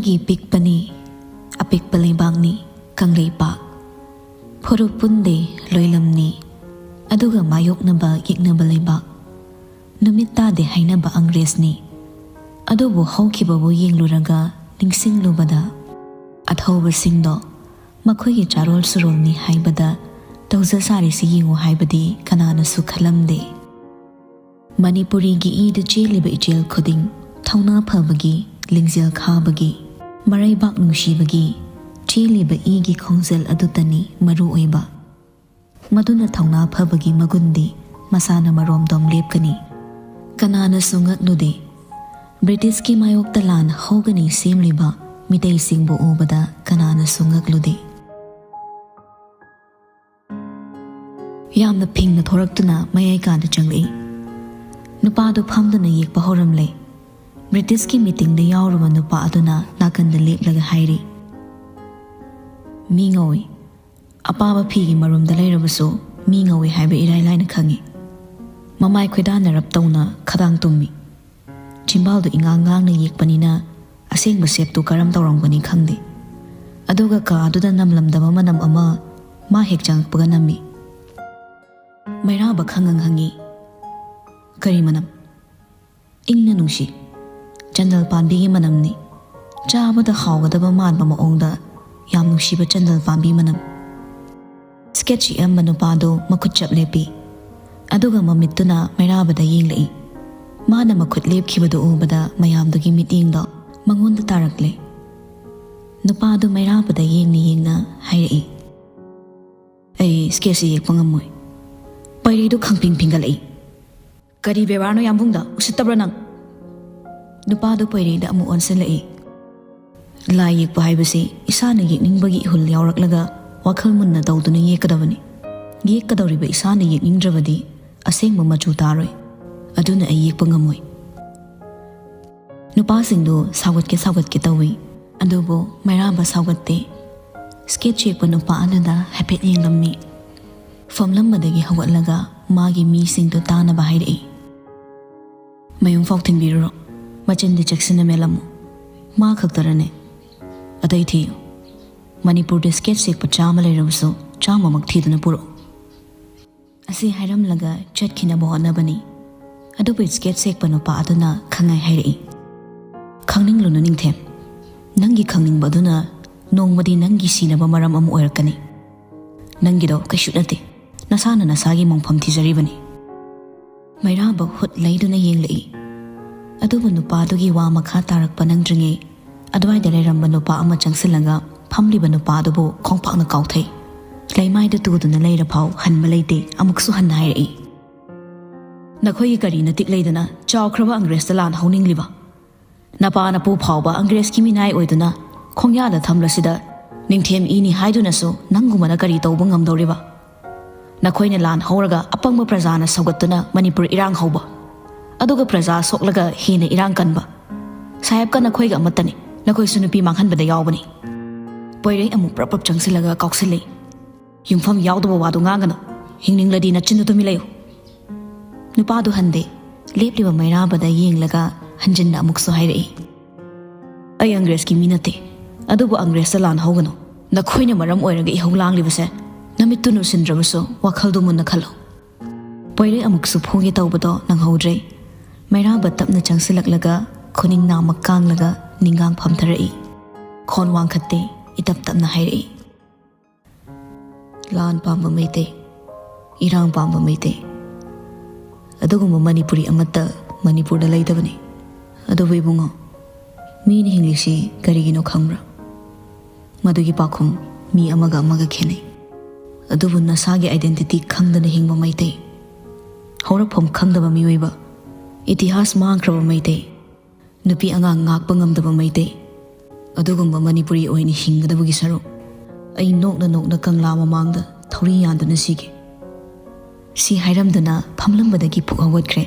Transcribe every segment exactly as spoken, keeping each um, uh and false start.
ꯒꯤ ꯄꯤꯛꯄꯅꯤ, ꯑꯄꯤꯛꯄ ꯂꯩꯕꯥꯛꯅꯤ, ꯀꯪꯂꯩꯄꯥꯛ꯫ ꯐꯨꯔꯨꯞ ꯄꯨꯟꯗꯦ, ꯂꯣꯏꯂꯝꯅꯤ, ꯑꯗꯨꯒ ꯃꯥꯌꯣꯛꯅꯕ ꯌꯦꯛꯅꯕ ꯂꯩꯕꯥꯛ꯫ ꯅꯨꯃꯤꯠ ꯇꯥꯗꯦ ꯍꯥꯏꯅꯕ ꯑꯪꯒ꯭ꯔꯦꯖꯅꯤ, ꯑꯗꯨꯕꯨ ꯍꯧꯈꯤꯕꯕꯨ ꯌꯦꯡꯂꯨꯔꯒ ꯅꯤꯡꯁꯤꯡꯂꯨꯕꯗ, ꯑꯊꯧꯕꯁꯤꯡꯗꯣ ꯃꯈꯣꯏꯒꯤ ꯆꯥꯔꯣꯜ ꯁꯨꯔꯣꯜꯅꯤ ꯍꯥꯏꯕꯗ ꯇꯧꯖ ꯁꯥꯔꯤꯁꯤ ꯌꯦꯡꯉꯨ ꯍꯥꯏꯕꯗꯤ ꯀꯅꯥꯅꯁꯨ ꯈꯜꯂꯝꯗꯦ꯫ ꯃꯅꯤꯄꯨꯔꯤꯒꯤ ꯏꯗ ꯆꯦꯜꯂꯤꯕ ꯏꯆꯦꯜ ꯈꯨꯗꯤꯡ ꯊꯧꯅꯥ ꯐꯕꯒꯤ, ꯂꯤꯡꯖꯦꯜ ꯈꯥꯕꯒꯤ, ꯃꯔꯩꯕꯥꯛ ꯅꯨꯡꯁꯤꯕꯒꯤ ꯆꯦꯜꯂꯤꯕ ꯏꯒꯤ ꯈꯣꯡꯖꯦꯜ ꯑꯗꯨꯇꯅꯤ ꯃꯔꯨ ꯑꯣꯏꯕ꯫ ꯃꯗꯨꯅ ꯊꯧꯅꯥ ꯐꯕꯒꯤ ꯃꯒꯨꯟꯗꯤ ꯃꯁꯥꯅ ꯃꯔꯣꯝꯗꯣꯝ ꯂꯦꯞꯀꯅꯤ꯫ ꯀꯅꯥꯅꯁꯨ ꯉꯛꯂꯨꯗꯦ꯫ ꯕ꯭ꯔꯤꯇꯤꯁꯀꯤ ꯃꯥꯌꯣꯛꯇ ꯂꯥꯟ ꯍꯧꯒꯅꯤ ꯁꯦꯝꯂꯤꯕ ꯃꯤꯇꯩꯁꯤꯡꯕꯨ ꯎꯕꯗ ꯀꯅꯥꯅꯁꯨ ꯉꯛꯂꯨꯗꯦ꯫ ꯌꯥꯝꯅ ꯐꯤꯡꯅ ꯊꯣꯔꯛꯇꯨꯅ ꯃꯌꯥꯏ ꯀꯥꯗ ꯆꯪꯂꯛꯏ꯫ ꯅꯨꯄꯥꯗꯨ ꯐꯝꯗꯨꯅ ꯌꯦꯛꯄ ꯍꯧꯔꯝꯂꯦ꯫ ꯕ꯭ꯔꯤꯇꯤꯁꯀꯤ ꯃꯤꯇꯤꯡꯗ ꯌꯥꯎꯔꯨꯕ ꯅꯨꯄꯥ ꯑꯗꯨꯅ ꯅꯥꯀꯟꯗ ꯂꯦꯞꯂꯒ ꯍꯥꯏꯔꯤ, "ꯃꯤ ꯉꯧꯏ꯫ ꯑꯄꯥꯕ ꯐꯤꯒꯤ ꯃꯔꯨꯝꯗ ꯂꯩꯔꯕꯁꯨ ꯃꯤ ꯉꯧꯏ ꯍꯥꯏꯕ ꯏꯔꯥꯏ ꯂꯥꯏꯅ ꯈꯪꯏ꯫" ꯃꯃꯥꯏ ꯈꯣꯏꯗꯥꯅꯔꯞ ꯇꯧꯅ ꯈꯗꯥꯡ ꯇꯨꯝꯃꯤ꯫ ꯆꯤꯝꯕꯥꯜꯗꯨ ꯏꯉꯥꯡ ꯉꯥꯡꯅ ꯌꯦꯛꯄꯅꯤꯅ ꯑꯁꯦꯡꯕ ꯁꯦꯞꯇꯨ ꯀꯔꯝ ꯇꯧꯔꯝꯒꯅꯤ ꯈꯪꯗꯦ꯫ ꯑꯗꯨꯒ ꯀꯥ ꯑꯗꯨꯗ ꯅꯝꯂꯝꯗꯕ ꯃꯅꯝ ꯑꯃ ꯃꯥ ꯍꯦꯛ ꯆꯪꯉꯛꯄꯒ ꯅꯝꯃꯤ꯫ ꯃꯩꯔꯥꯕ ꯈꯪꯉꯪ ꯍꯪꯉꯤ, "ꯀꯔꯤ ꯃꯅꯝ?" "ꯏꯪꯅ ꯅꯨꯡꯁꯤ꯫ ꯆꯟꯗꯜ ꯄꯥꯝꯕꯤꯒꯤ ꯃꯅꯝꯅꯤ꯫ ꯆꯥꯕꯗ ꯍꯥꯎꯒꯗꯕ ꯃꯥꯟꯕ ꯃꯑꯣꯡꯗ ꯌꯥꯝ ꯅꯨꯡꯁꯤꯕ ꯆꯟꯗꯜ ꯄꯥꯝꯕꯤ ꯃꯅꯝ꯫" ꯁ꯭ꯀꯦꯠꯁ ꯌꯦꯛꯑꯝꯕ ꯅꯨꯄꯥꯗꯨ ꯃꯈꯨꯠ ꯆꯞ ꯂꯦꯞꯄꯤ꯫ ꯑꯗꯨꯒ ꯃꯃꯤꯠꯇꯨꯅ ꯃꯩꯔꯥꯕꯗ ꯌꯦꯡꯂꯛꯏ꯫ ꯃꯥꯅ ꯃꯈꯨꯠ ꯂꯦꯞꯈꯤꯕꯗꯨ ꯎꯕꯗ ꯃꯌꯥꯝꯗꯨꯒꯤ ꯃꯤꯠꯌꯦꯡꯗꯣ ꯃꯉꯣꯟꯗ ꯇꯥꯔꯛꯂꯦ꯫ ꯅꯨꯄꯥꯗꯨ ꯃꯩꯔꯥꯕꯗ ꯌꯦꯡꯅ ꯌꯦꯡꯅ ꯍꯥꯏꯔꯛꯏ, "ꯑꯩ ꯁ꯭ꯀꯦꯠꯁꯁꯤ ꯌꯦꯛꯄ ꯉꯝꯃꯣꯏ꯫" ꯄꯩꯔꯩꯗꯨ ꯈꯪꯐꯤꯡ ꯐꯤꯡꯒꯠꯂꯛꯏ꯫ "ꯀꯔꯤ ꯕꯦꯕꯥꯔꯅꯣ ꯌꯥꯝꯕꯨꯡꯗ? ꯎꯁꯤꯠꯇꯕ꯭ꯔꯣ ꯅꯪ?" ꯅꯨꯄꯥꯗꯨ ꯄꯩꯔꯩꯗ ꯑꯃꯨꯛ ꯑꯣꯟꯁꯤꯜꯂꯛꯏ꯫ "ꯂꯥꯏ ꯌꯦꯛꯄ ꯍꯥꯏꯕꯁꯤ ꯏꯁꯥꯅ ꯌꯦꯛꯅꯤꯡꯕꯒꯤ ꯏꯍꯨꯜ ꯌꯥꯎꯔꯛꯂꯒ ꯋꯥꯈꯜ ꯃꯨꯟꯅ ꯇꯧꯗꯨꯅ ꯌꯦꯛꯀꯗꯕꯅꯤ꯫ ꯌꯦꯛꯀꯗꯧꯔꯤꯕ ꯏꯁꯥꯅ ꯌꯦꯛꯅꯤꯡꯗ꯭ꯔꯕꯗꯤ ꯑꯁꯦꯡꯕ ꯃꯆꯨ ꯇꯥꯔꯣꯏ꯫ ꯑꯗꯨꯅ ꯑꯩ ꯌꯦꯛꯄ ꯉꯝꯃꯣꯏ꯫" ꯅꯨꯄꯥꯁꯤꯡꯗꯨ ꯁꯥꯎꯒꯠꯀꯦ ꯁꯥꯎꯒꯠꯀꯦ ꯇꯧꯏ, ꯑꯗꯨꯕꯨ ꯃꯩꯔꯥꯕ ꯁꯥꯎꯒꯠꯇꯦ꯫ ꯁ꯭ꯀꯦꯠꯁ ꯌꯦꯛꯄ ꯅꯨꯄꯥ ꯑꯗꯨꯗ ꯍꯥꯏꯐꯦꯠ ꯌꯦꯡꯂꯝꯃꯤ꯫ ꯐꯝꯂꯝꯕꯗꯒꯤ ꯍꯧꯒꯠꯂꯒ ꯃꯥꯒꯤ ꯃꯤꯁꯤꯡꯗꯨ ꯇꯥꯅꯕ ꯍꯥꯏꯔꯛꯏ, "ꯃꯌꯨꯝ ꯐꯥꯎ ꯊꯤꯟꯕꯤꯔꯨꯔꯣ꯫ ꯃꯆꯤꯟꯗꯤ ꯆꯦꯛꯁꯤꯟꯅ ꯃꯦꯜꯂꯝꯃꯨ꯫ ꯃꯥ ꯈꯛꯇꯔꯅꯦ? ꯑꯇꯩ ꯊꯤꯌꯨ꯫ ꯃꯅꯤꯄꯨꯔꯗ ꯁ꯭ꯀꯦꯠꯁ ꯌꯦꯛꯄ ꯆꯥꯝꯃ ꯂꯩꯔꯕꯁꯨ, ꯆꯥꯝꯃꯃꯛ ꯊꯤꯗꯨꯅ ꯄꯨꯔꯛꯎ꯫ ꯑꯁꯤ ꯍꯥꯏꯔꯝꯂꯒ ꯆꯠꯈꯤꯅꯕ ꯍꯣꯠꯅꯕꯅꯤ꯫ ꯑꯗꯨꯕꯨ ꯁ꯭ꯀꯦꯠꯁ ꯌꯦꯛꯄ ꯅꯨꯄꯥ ꯑꯗꯨꯅ ꯈꯪꯉꯥꯏ ꯍꯥꯏꯔꯛꯏ, "ꯈꯪꯅꯤꯡꯂꯨꯅꯨ ꯅꯤꯡꯊꯦꯝ꯫ ꯅꯪꯒꯤ ꯈꯪꯅꯤꯡꯕ ꯑꯗꯨꯅ ꯅꯣꯡꯃꯗꯤ ꯅꯪꯒꯤ ꯁꯤꯅꯕ ꯃꯔꯝ ꯑꯃ ꯑꯣꯏꯔꯛꯀꯅꯤ꯫ ꯅꯪꯒꯤꯗꯣ ꯀꯩꯁꯨ ꯅꯠꯇꯦ꯫ ꯅꯁꯥꯅ ꯅꯁꯥꯒꯤ ꯃꯣꯡꯐꯝ ꯊꯤꯖꯔꯤꯕꯅꯤ꯫" ꯃꯩꯔꯥꯕ ꯍꯨꯠ ꯂꯩꯗꯨꯅ ꯌꯦꯡꯂꯛꯏ꯫ ꯑꯗꯨꯕꯨ ꯅꯨꯄꯥꯗꯨꯒꯤ ꯋꯥ ꯃꯈꯥ ꯇꯥꯔꯛꯄ ꯅꯪꯗ꯭ꯔꯤꯉꯩ, ꯑꯗꯨꯋꯥꯏꯗ ꯂꯩꯔꯝꯕ ꯅꯨꯄꯥ ꯑꯃ ꯆꯪꯁꯤꯜꯂꯒ ꯐꯝꯂꯤꯕ ꯅꯨꯄꯥꯗꯨꯕꯨ ꯈꯣꯡꯄꯥꯛꯅ ꯀꯥꯎꯊꯩ꯫ ꯂꯩꯃꯥꯏꯗ ꯇꯨꯗꯨꯅ ꯂꯩꯔ ꯐꯥꯎ ꯍꯟꯕ ꯂꯩꯇꯦ꯫ ꯑꯃꯨꯛꯁꯨ ꯍꯟꯅ ꯍꯥꯏꯔꯛꯏ, "ꯅꯈꯣꯏꯒꯤ ꯀꯔꯤ ꯅꯇꯤꯛ ꯂꯩꯗꯅ ꯆꯥꯎꯈ꯭ꯔꯕ ꯑꯪꯒ꯭ꯔꯦꯖꯇ ꯂꯥꯟ ꯍꯧꯅꯤꯡꯂꯤꯕ? ꯅꯄꯥ ꯅꯄꯨ ꯐꯥꯎꯕ ꯑꯪꯒ꯭ꯔꯦꯖꯀꯤ ꯃꯤꯅꯥꯏ ꯑꯣꯏꯗꯨꯅ ꯈꯣꯡꯌꯥꯗ ꯊꯝꯂꯁꯤꯗ ꯅꯤꯡꯊꯦꯝ ꯏꯅꯤ ꯍꯥꯏꯗꯨꯅꯁꯨ ꯅꯪꯒꯨꯝꯕꯅ ꯀꯔꯤ ꯇꯧꯕ ꯉꯝꯗꯧꯔꯤꯕ? ꯅꯈꯣꯏꯅ ꯂꯥꯟ ꯍꯧꯔꯒ ꯑꯄꯪꯕ ꯄ꯭ꯔꯖꯥꯅ ꯁꯧꯒꯠꯇꯨꯅ ꯃꯅꯤꯄꯨꯔ ꯏꯔꯥꯡ ꯍꯧꯕ, ꯑꯗꯨꯒ ꯄ꯭ꯔꯖꯥ ꯁꯣꯛꯂꯒ ꯍꯦꯟꯅ ꯏꯔꯥꯡ ꯀꯟꯕ꯫ ꯁꯥꯍꯦꯕꯀ ꯅꯈꯣꯏꯒ ꯑꯃꯠꯇꯅꯤ꯫ ꯅꯈꯣꯏꯁꯨ ꯅꯨꯄꯤ ꯃꯥꯡꯍꯟꯕꯗ ꯌꯥꯎꯕꯅꯤ꯫" ꯄꯣꯏꯔꯩ ꯑꯃꯨꯛ ꯄ꯭ꯔꯞ ꯄ꯭ꯔꯞ ꯆꯪꯁꯤꯜꯂꯒ ꯀꯥꯎꯁꯤꯜꯂꯤ꯫ "ꯌꯨꯝꯐꯝ ꯌꯥꯎꯗꯕ ꯋꯥꯗꯨ ꯉꯥꯡꯒꯅꯨ꯫ ꯍꯤꯡꯅꯤꯡꯂꯗꯤ ꯅꯆꯤꯟꯗꯨ ꯇꯨꯃꯤ ꯂꯩꯌꯨ꯫" ꯅꯨꯄꯥꯗꯨ ꯍꯟꯗꯦ꯫ ꯂꯦꯞꯂꯤꯕ ꯃꯩꯔꯥꯕꯗ ꯌꯦꯡꯂꯒ ꯍꯟꯖꯤꯟꯅ ꯑꯃꯨꯛꯁꯨ ꯍꯥꯏꯔꯛꯏ, "ꯑꯩ ꯑꯪꯒ꯭ꯔꯦꯖꯀꯤ ꯃꯤ ꯅꯠꯇꯦ, ꯑꯗꯨꯕꯨ ꯑꯪꯒ꯭ꯔꯦꯖꯇ ꯂꯥꯟ ꯍꯧꯒꯅꯨ꯫ ꯅꯈꯣꯏꯅ ꯃꯔꯝ ꯑꯣꯏꯔꯒ ꯏꯍꯧ ꯂꯥꯡꯂꯤꯕꯁꯦ꯫ ꯅꯃꯤꯠꯇꯨ ꯅꯨꯡꯁꯤꯟꯗ꯭ꯔꯕꯁꯨ ꯋꯥꯈꯜꯗꯨ ꯃꯨꯟꯅ ꯈꯜꯂꯨ꯫" ꯄꯣꯏꯔꯩ ꯑꯃꯨꯛꯁꯨ ꯐꯨꯒꯦ ꯇꯧꯕꯗꯣ ꯅꯪꯍꯧꯗ꯭ꯔꯦ꯫ ꯃꯩꯔꯥꯕ ꯇꯞꯅ ꯆꯪꯁꯤꯜꯂꯛꯂꯒ ꯈꯨꯅꯤꯡ ꯅꯥꯝꯃ ꯀꯥꯡꯂꯒ ꯅꯤꯡꯒꯥꯡ ꯐꯝꯊꯔꯛꯏ꯫ ꯈꯣꯟ ꯋꯥꯡꯈꯠꯇꯦ, ꯏꯇꯞ ꯇꯞꯅ ꯍꯥꯏꯔꯛꯏ, "ꯂꯥꯟ ꯄꯥꯝꯕ ꯃꯩꯇꯩ, ꯏꯔꯥꯡ ꯄꯥꯝꯕ ꯃꯩꯇꯩ, ꯑꯗꯨꯒꯨꯝꯕ ꯃꯅꯤꯄꯨꯔꯤ ꯑꯃꯠꯇ ꯃꯅꯤꯄꯨꯔꯗ ꯂꯩꯇꯕꯅꯤ꯫ ꯑꯗꯨꯕꯨ ꯏꯕꯨꯡꯉꯣ, ꯃꯤꯅ ꯍꯤꯡꯂꯤꯁꯤ ꯀꯔꯤꯒꯤꯅꯣ ꯈꯪꯕ꯭ꯔꯥ? ꯃꯗꯨꯒꯤ ꯄꯥꯎꯈꯨꯝ ꯃꯤ ꯑꯃꯒ ꯑꯃꯒ ꯈꯦꯠꯅꯩ꯫ ꯑꯗꯨꯕꯨ ꯅꯁꯥꯒꯤ identity ꯈꯪꯗꯅ ꯍꯤꯡꯕ ꯃꯩꯇꯩ, ꯍꯧꯔꯛꯐꯝ ꯈꯪꯗꯕ ꯃꯤꯑꯣꯏꯕ, ꯏꯇꯤꯍꯥꯁ ꯃꯥꯡꯈ꯭ꯔꯕ ꯃꯩꯇꯩ, ꯅꯨꯄꯤ ꯑꯉꯥꯡ ꯉꯥꯛꯄ ꯉꯝꯗꯕ ꯃꯩꯇꯩ, ꯑꯗꯨꯒꯨꯝꯕ ꯃꯅꯤꯄꯨꯔꯤ ꯑꯣꯏꯅ ꯍꯤꯡꯒꯗꯕꯒꯤ ꯁꯔꯨꯛ, ꯑꯩ ꯅꯣꯛꯅ ꯅꯣꯛꯅ ꯀꯪꯂꯥ ꯃꯃꯥꯡꯗ ꯊꯧꯔꯤ ꯌꯥꯟꯗꯨꯅ ꯁꯤꯒꯦ꯫" ꯁꯤ ꯍꯥꯏꯔꯝꯗꯨꯅ ꯐꯝꯂꯝꯕꯗꯒꯤ ꯐꯨꯛ ꯍꯧꯒꯠꯈ꯭ꯔꯦ꯫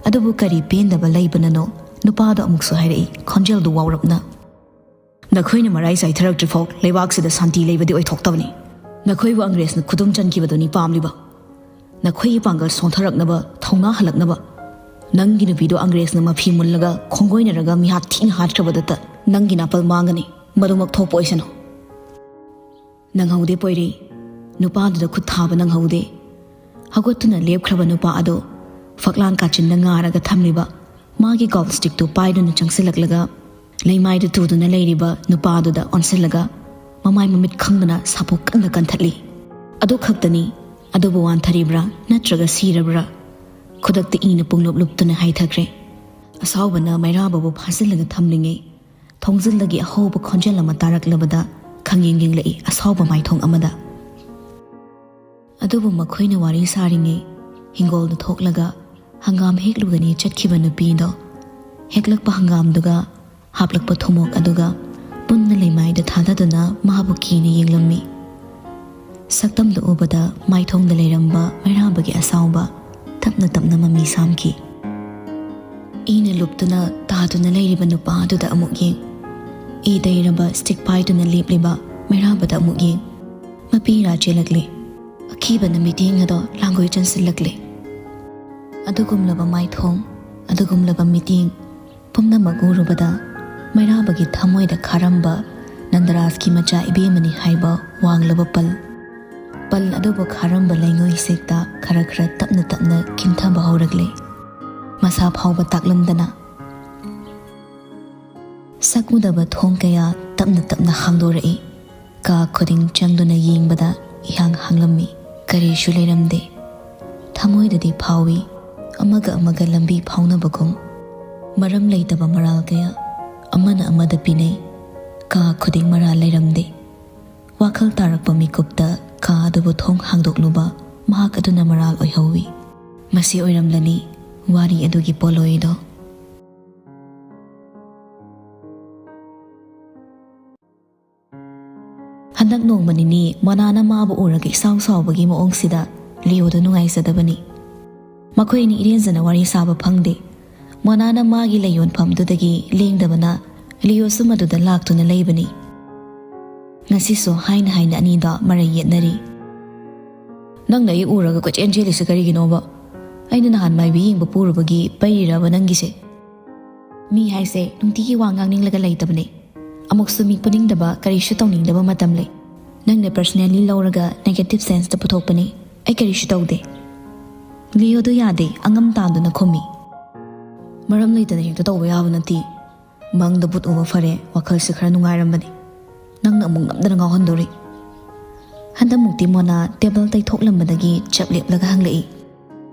ꯑꯗꯨꯕꯨ ꯀꯔꯤ ꯄꯦꯟꯗꯕ ꯂꯩꯕꯅꯅꯣ, ꯅꯨꯄꯥꯗꯣ ꯑꯃꯨꯛꯁꯨ ꯍꯥꯏꯔꯛꯏ, ꯈꯣꯟꯖꯦꯜꯗꯨ ꯋꯥꯎꯔꯞꯅ, "ꯅꯈꯣꯏꯅ ꯃꯔꯥꯏ ꯆꯥꯏꯊꯔꯛꯇ꯭ꯔꯤꯐꯥꯎ ꯂꯩꯕꯥꯛꯁꯤꯗ ꯁꯥꯟꯇꯤ ꯂꯩꯕꯗꯤ ꯑꯣꯏꯊꯣꯛꯇꯕꯅꯤ꯫ ꯅꯈꯣꯏꯕꯨ ꯑꯪꯒ꯭ꯔꯦꯖꯅ ꯈꯨꯗꯨꯝ ꯆꯟꯈꯤꯕꯗꯨꯅꯤ ꯄꯥꯝꯂꯤꯕ꯫ ꯅꯈꯣꯏꯒꯤ ꯄꯥꯡꯒꯜ ꯁꯣꯟꯊꯔꯛꯅꯕ, ꯊꯧꯅꯥ ꯍꯜꯂꯛꯅꯕ, "ꯅꯪꯒꯤ ꯅꯨꯄꯤꯗꯣ ꯑꯪꯒ꯭ꯔꯦꯖꯅ ꯃꯐꯤ ꯃꯨꯜꯂꯒ ꯈꯣꯡꯒꯣꯏꯅꯔꯒ ꯃꯤꯍꯥꯠ ꯊꯤꯅ ꯍꯥꯠꯈ꯭ꯔꯕꯗꯇ ꯅꯪꯒꯤ ꯅꯥꯄꯜ ꯃꯥꯡꯒꯅꯤ꯫ ꯃꯗꯨꯃꯛ ꯊꯣꯛꯄ ꯑꯣꯏꯁꯅꯨ꯫" ꯅꯪꯍꯧꯗꯦ ꯄꯣꯏꯔꯤ꯫ ꯅꯨꯄꯥꯗꯨꯗ ꯈꯨꯠ ꯊꯥꯕ ꯅꯪꯍꯧꯗꯦ꯫ ꯍꯧꯒꯠꯇꯨꯅ ꯂꯦꯞꯈ꯭ꯔꯕ ꯅꯨꯄꯥ ꯑꯗꯣ ꯐꯛꯂꯥꯡ ꯀꯥꯆꯤꯟꯗ ꯉꯥꯔꯒ ꯊꯝꯂꯤꯕ ꯃꯥꯒꯤ ꯒꯣꯜꯐ ꯁ꯭ꯇꯤꯛꯇꯨ ꯄꯥꯏꯗꯨꯅ ꯆꯪꯁꯤꯜꯂꯛꯂꯒ ꯂꯩꯃꯥꯏꯗ ꯇꯨꯗꯨꯅ ꯂꯩꯔꯤꯕ ꯅꯨꯄꯥꯗꯨꯗ ꯑꯣꯟꯁꯤꯜꯂꯒ ꯃꯃꯥꯏ ꯃꯃꯤꯠ ꯈꯪꯗꯅ ꯁꯥꯄꯣꯛ ꯀꯟꯅ ꯀꯟꯊꯠꯂꯤ꯫ ꯑꯗꯨ ꯈꯛꯇꯅꯤ꯫ ꯑꯗꯨꯕꯨ ꯋꯥꯟꯊꯔꯤꯕ꯭ꯔꯥ ꯅꯠꯇ꯭ꯔꯒ ꯁꯤꯔꯕ꯭ꯔꯥ? ꯈꯨꯗꯛꯇ ꯏꯅ ꯄꯨꯡꯂꯨꯞ ꯂꯨꯞꯇꯨꯅ ꯍꯥꯏꯊꯈ꯭ꯔꯦ꯫ ꯑꯁꯥꯎꯕꯅ ꯃꯩꯔꯥꯕꯕꯨ ꯐꯥꯖꯤꯜꯂꯒ ꯊꯝꯂꯤꯉꯩ ꯊꯣꯡꯖꯤꯜꯗꯒꯤ ꯑꯍꯧꯕ ꯈꯣꯟꯖꯦꯜ ꯑꯃ ꯇꯥꯔꯛꯂꯕꯗ ꯈꯪꯌꯦꯡ ꯌꯦꯡꯂꯛꯏ ꯑꯁꯥꯎꯕ ꯃꯥꯏꯊꯣꯡ ꯑꯃꯗ꯫ ꯑꯗꯨꯕꯨ ꯃꯈꯣꯏꯅ ꯋꯥꯔꯤ ꯁꯥꯔꯤꯉꯩ ꯍꯤꯡꯒꯣꯜꯗ ꯊꯣꯛꯂꯒ ꯍꯪꯒꯥꯝ ꯍꯦꯛꯂꯨꯒꯅꯤ ꯆꯠꯈꯤꯕ ꯅꯨꯄꯤꯗꯣ ꯍꯦꯛꯂꯛꯄ ꯍꯪꯒꯥꯝꯗꯨꯒ ꯍꯥꯞꯂꯛꯄ ꯊꯨꯝꯃꯣꯛ ꯑꯗꯨꯒ ꯄꯨꯟꯅ ꯂꯩꯃꯥꯏꯗ ꯊꯥꯗꯗꯨꯅ ꯃꯥꯕꯨ ꯀꯤꯅ ꯌꯦꯡꯂꯝꯃꯤ꯫ ꯁꯛꯇꯝꯗꯨ ꯎꯕꯗ ꯃꯥꯏꯊꯣꯡꯗ ꯂꯩꯔꯝꯕ ꯃꯩꯔꯥꯕꯒꯤ ꯑꯁꯥꯎꯕ ꯇꯞꯅ ꯇꯞꯅ ꯃꯃꯤ ꯁꯥꯝꯈꯤ꯫ ꯏꯅ ꯂꯨꯞꯇꯨꯅ ꯇꯥꯗꯨꯅ ꯂꯩꯔꯤꯕ ꯅꯨꯄꯥ ꯑꯗꯨꯗ ꯑꯃꯨꯛ ꯌꯦꯡ, ꯏ ꯇꯩꯔꯕ ꯁ꯭ꯇꯤꯛ ꯄꯥꯏꯗꯨꯅ ꯂꯦꯞꯂꯤꯕ ꯃꯩꯔꯥꯕꯗ ꯑꯃꯨꯛ ꯌꯦꯡ, ꯃꯄꯤ ꯏꯔꯥ ꯆꯦꯜꯂꯛꯂꯦ꯫ ꯑꯀꯤꯕꯅ ꯃꯤꯠꯌꯦꯡ ꯑꯗꯣ ꯂꯥꯡꯒꯣꯏ ꯆꯟꯁꯤꯜꯂꯛꯂꯦ꯫ ꯑꯗꯨꯒꯨꯝꯂꯕ ꯃꯥꯏꯊꯣꯡ, ꯑꯗꯨꯒꯨꯝꯂꯕ ꯃꯤꯠꯌꯦꯡ ꯄꯨꯝꯅꯃꯛ ꯎꯔꯨꯕꯗ ꯃꯩꯔꯥꯕꯒꯤ ꯊꯃꯣꯏꯗ ꯈꯥꯔꯝꯕ ꯅꯟꯗꯔꯥꯖꯀꯤ ꯃꯆꯥ ꯏꯕꯦꯝꯃꯅꯤ ꯍꯥꯏꯕ ꯋꯥꯡꯂꯕ ꯄꯜ, ꯄꯜ ꯑꯗꯨꯕꯨ ꯈꯥꯔꯝꯕ ꯂꯩꯉꯣꯏ ꯁꯦꯛꯇ ꯈꯔ ꯈꯔ ꯇꯞꯅ ꯇꯞꯅ ꯈꯤꯟꯊꯕ ꯍꯧꯔꯛꯂꯦ꯫ ꯃꯁꯥ ꯐꯥꯎꯕ ꯇꯥꯛꯂꯝꯗꯅ ꯁꯛ ꯎꯗꯕ ꯊꯣꯡ ꯀꯌꯥ ꯇꯞꯅ ꯇꯞꯅ ꯍꯥꯡꯗꯣꯔꯛꯏ꯫ ꯀꯥ ꯈꯨꯗꯤꯡ ꯆꯪꯗꯨꯅ ꯌꯦꯡꯕꯗ ꯏꯍꯥꯡ ꯍꯥꯡꯂꯝꯃꯤ꯫ ꯀꯔꯤꯁꯨ ꯂꯩꯔꯝꯗꯦ꯫ ꯊꯃꯣꯏꯗꯗꯤ ꯐꯥꯎꯏ, ꯑꯃꯒ ꯑꯃꯒ ꯂꯝꯕꯤ ꯐꯥꯎꯅꯕꯒꯨꯝ꯫ ꯃꯔꯝ ꯂꯩꯇꯕ ꯃꯔꯥꯜ ꯀꯌꯥ ꯑꯃꯅ ꯑꯃꯗ ꯄꯤꯅꯩ꯫ ꯀꯥ ꯈꯨꯗꯤꯡ ꯃꯔꯥꯜ ꯂꯩꯔꯝꯗꯦ꯫ ꯋꯥꯈꯜ ꯇꯥꯔꯛꯄ ꯃꯤꯀꯨꯞꯇ ꯀꯥ ꯑꯗꯨꯕꯨ ꯊꯣꯡ ꯍꯥꯡꯗꯣꯛꯂꯨꯕ ꯃꯍꯥꯛ ꯑꯗꯨꯅ ꯃꯔꯥꯜ ꯑꯣꯏꯍꯧꯏ꯫ ꯃꯁꯤ ꯑꯣꯏꯔꯝꯂꯅꯤ ꯋꯥꯔꯤ ꯑꯗꯨꯒꯤ ꯄꯣꯠꯂꯣꯏꯗꯣ꯫ ꯍꯟꯗꯛ ꯅꯣꯡꯃ ꯅꯤꯅꯤ ꯃꯣꯅꯥꯅ ꯃꯥꯕꯨ ꯎꯔꯒ ꯏꯁꯥꯎ ꯁꯥꯎꯕꯒꯤ ꯃꯑꯣꯡꯁꯤꯗ ꯂꯤꯌꯣꯗꯣ ꯅꯨꯡꯉꯥꯏꯖꯗꯕꯅꯤ꯫ ꯃꯈꯣꯏ ꯑꯅꯤ ꯏꯔꯦꯟꯖꯅ ꯋꯥꯔꯤ ꯁꯥꯕ ꯐꯪꯗꯦ꯫ ꯃꯣꯅꯥꯅ ꯃꯥꯒꯤ ꯂꯩ ꯌꯣꯟꯐꯝꯗꯨꯗꯒꯤ ꯂꯦꯡꯗꯕꯅ ꯂꯤꯌꯣꯁꯨ ꯃꯗꯨꯗ ꯂꯥꯛꯇꯨꯅ ꯂꯩꯕꯅꯤ꯫ ꯉꯁꯤꯁꯨ ꯍꯥꯏꯅ ꯍꯥꯏꯅ ꯑꯅꯤꯗꯣ ꯃꯔꯩ ꯌꯦꯠꯅꯔꯤ꯫ "ꯅꯪꯅ ꯑꯩ ꯎꯔꯒ ꯀꯣꯏꯆꯦꯟ ꯆꯦꯜꯂꯤꯁꯦ ꯀꯔꯤꯒꯤꯅꯣꯕ? ꯑꯩꯅ ꯅꯍꯥꯟ ꯃꯥꯏꯕꯤ ꯌꯦꯡꯕ ꯄꯨꯔꯨꯕꯒꯤ ꯄꯩꯔꯤꯔꯕ ꯅꯪꯒꯤꯁꯦ? ꯃꯤ ꯍꯥꯏꯁꯦ ꯅꯨꯡꯇꯤꯒꯤ ꯋꯥ ꯉꯥꯡꯅꯤꯡꯂꯒ ꯂꯩꯇꯕꯅꯦ꯫ ꯑꯃꯨꯛꯁꯨ ꯃꯤ ꯄꯨꯅꯤꯡꯗꯕ, ꯀꯔꯤꯁꯨ ꯇꯧꯅꯤꯡꯗꯕ ꯃꯇꯝ ꯂꯩ꯫ ꯅꯪꯅ personally ꯂꯧꯔꯒ negative senseꯇ ꯄꯨꯊꯣꯛꯄꯅꯦ꯫ ꯑꯩ ꯀꯔꯤꯁꯨ ꯇꯧꯗꯦ꯫ ꯂꯤꯌꯣꯗꯣ ꯌꯥꯗꯦ, ꯑꯉꯝ ꯇꯥꯟꯗꯨꯅ ꯈꯨꯝꯃꯤ꯫ ꯃꯔꯝ ꯂꯩꯇꯅ ꯍꯦꯛꯇ ꯇꯧꯕ ꯌꯥꯕ ꯅꯠꯇꯦ꯫ ꯃꯪꯗ ꯕꯨꯠ ꯎꯕ ꯐꯔꯦ, ꯋꯥꯈꯜꯁꯦ ꯈꯔ ꯅꯨꯡꯉꯥꯏꯔꯝꯕꯅꯤ꯫ ꯅꯪꯅ ꯑꯃꯨꯛ ꯅꯝꯗꯅ ꯉꯥꯎꯍꯟꯗꯣꯔꯤ꯫ ꯍꯟꯗꯛꯃꯨꯛꯇꯤ ꯃꯣꯅꯥ table ꯇꯩꯊꯣꯛꯂꯝꯕꯗꯒꯤ ꯆꯞ ꯂꯦꯞꯂꯒ ꯍꯪꯂꯛꯏ,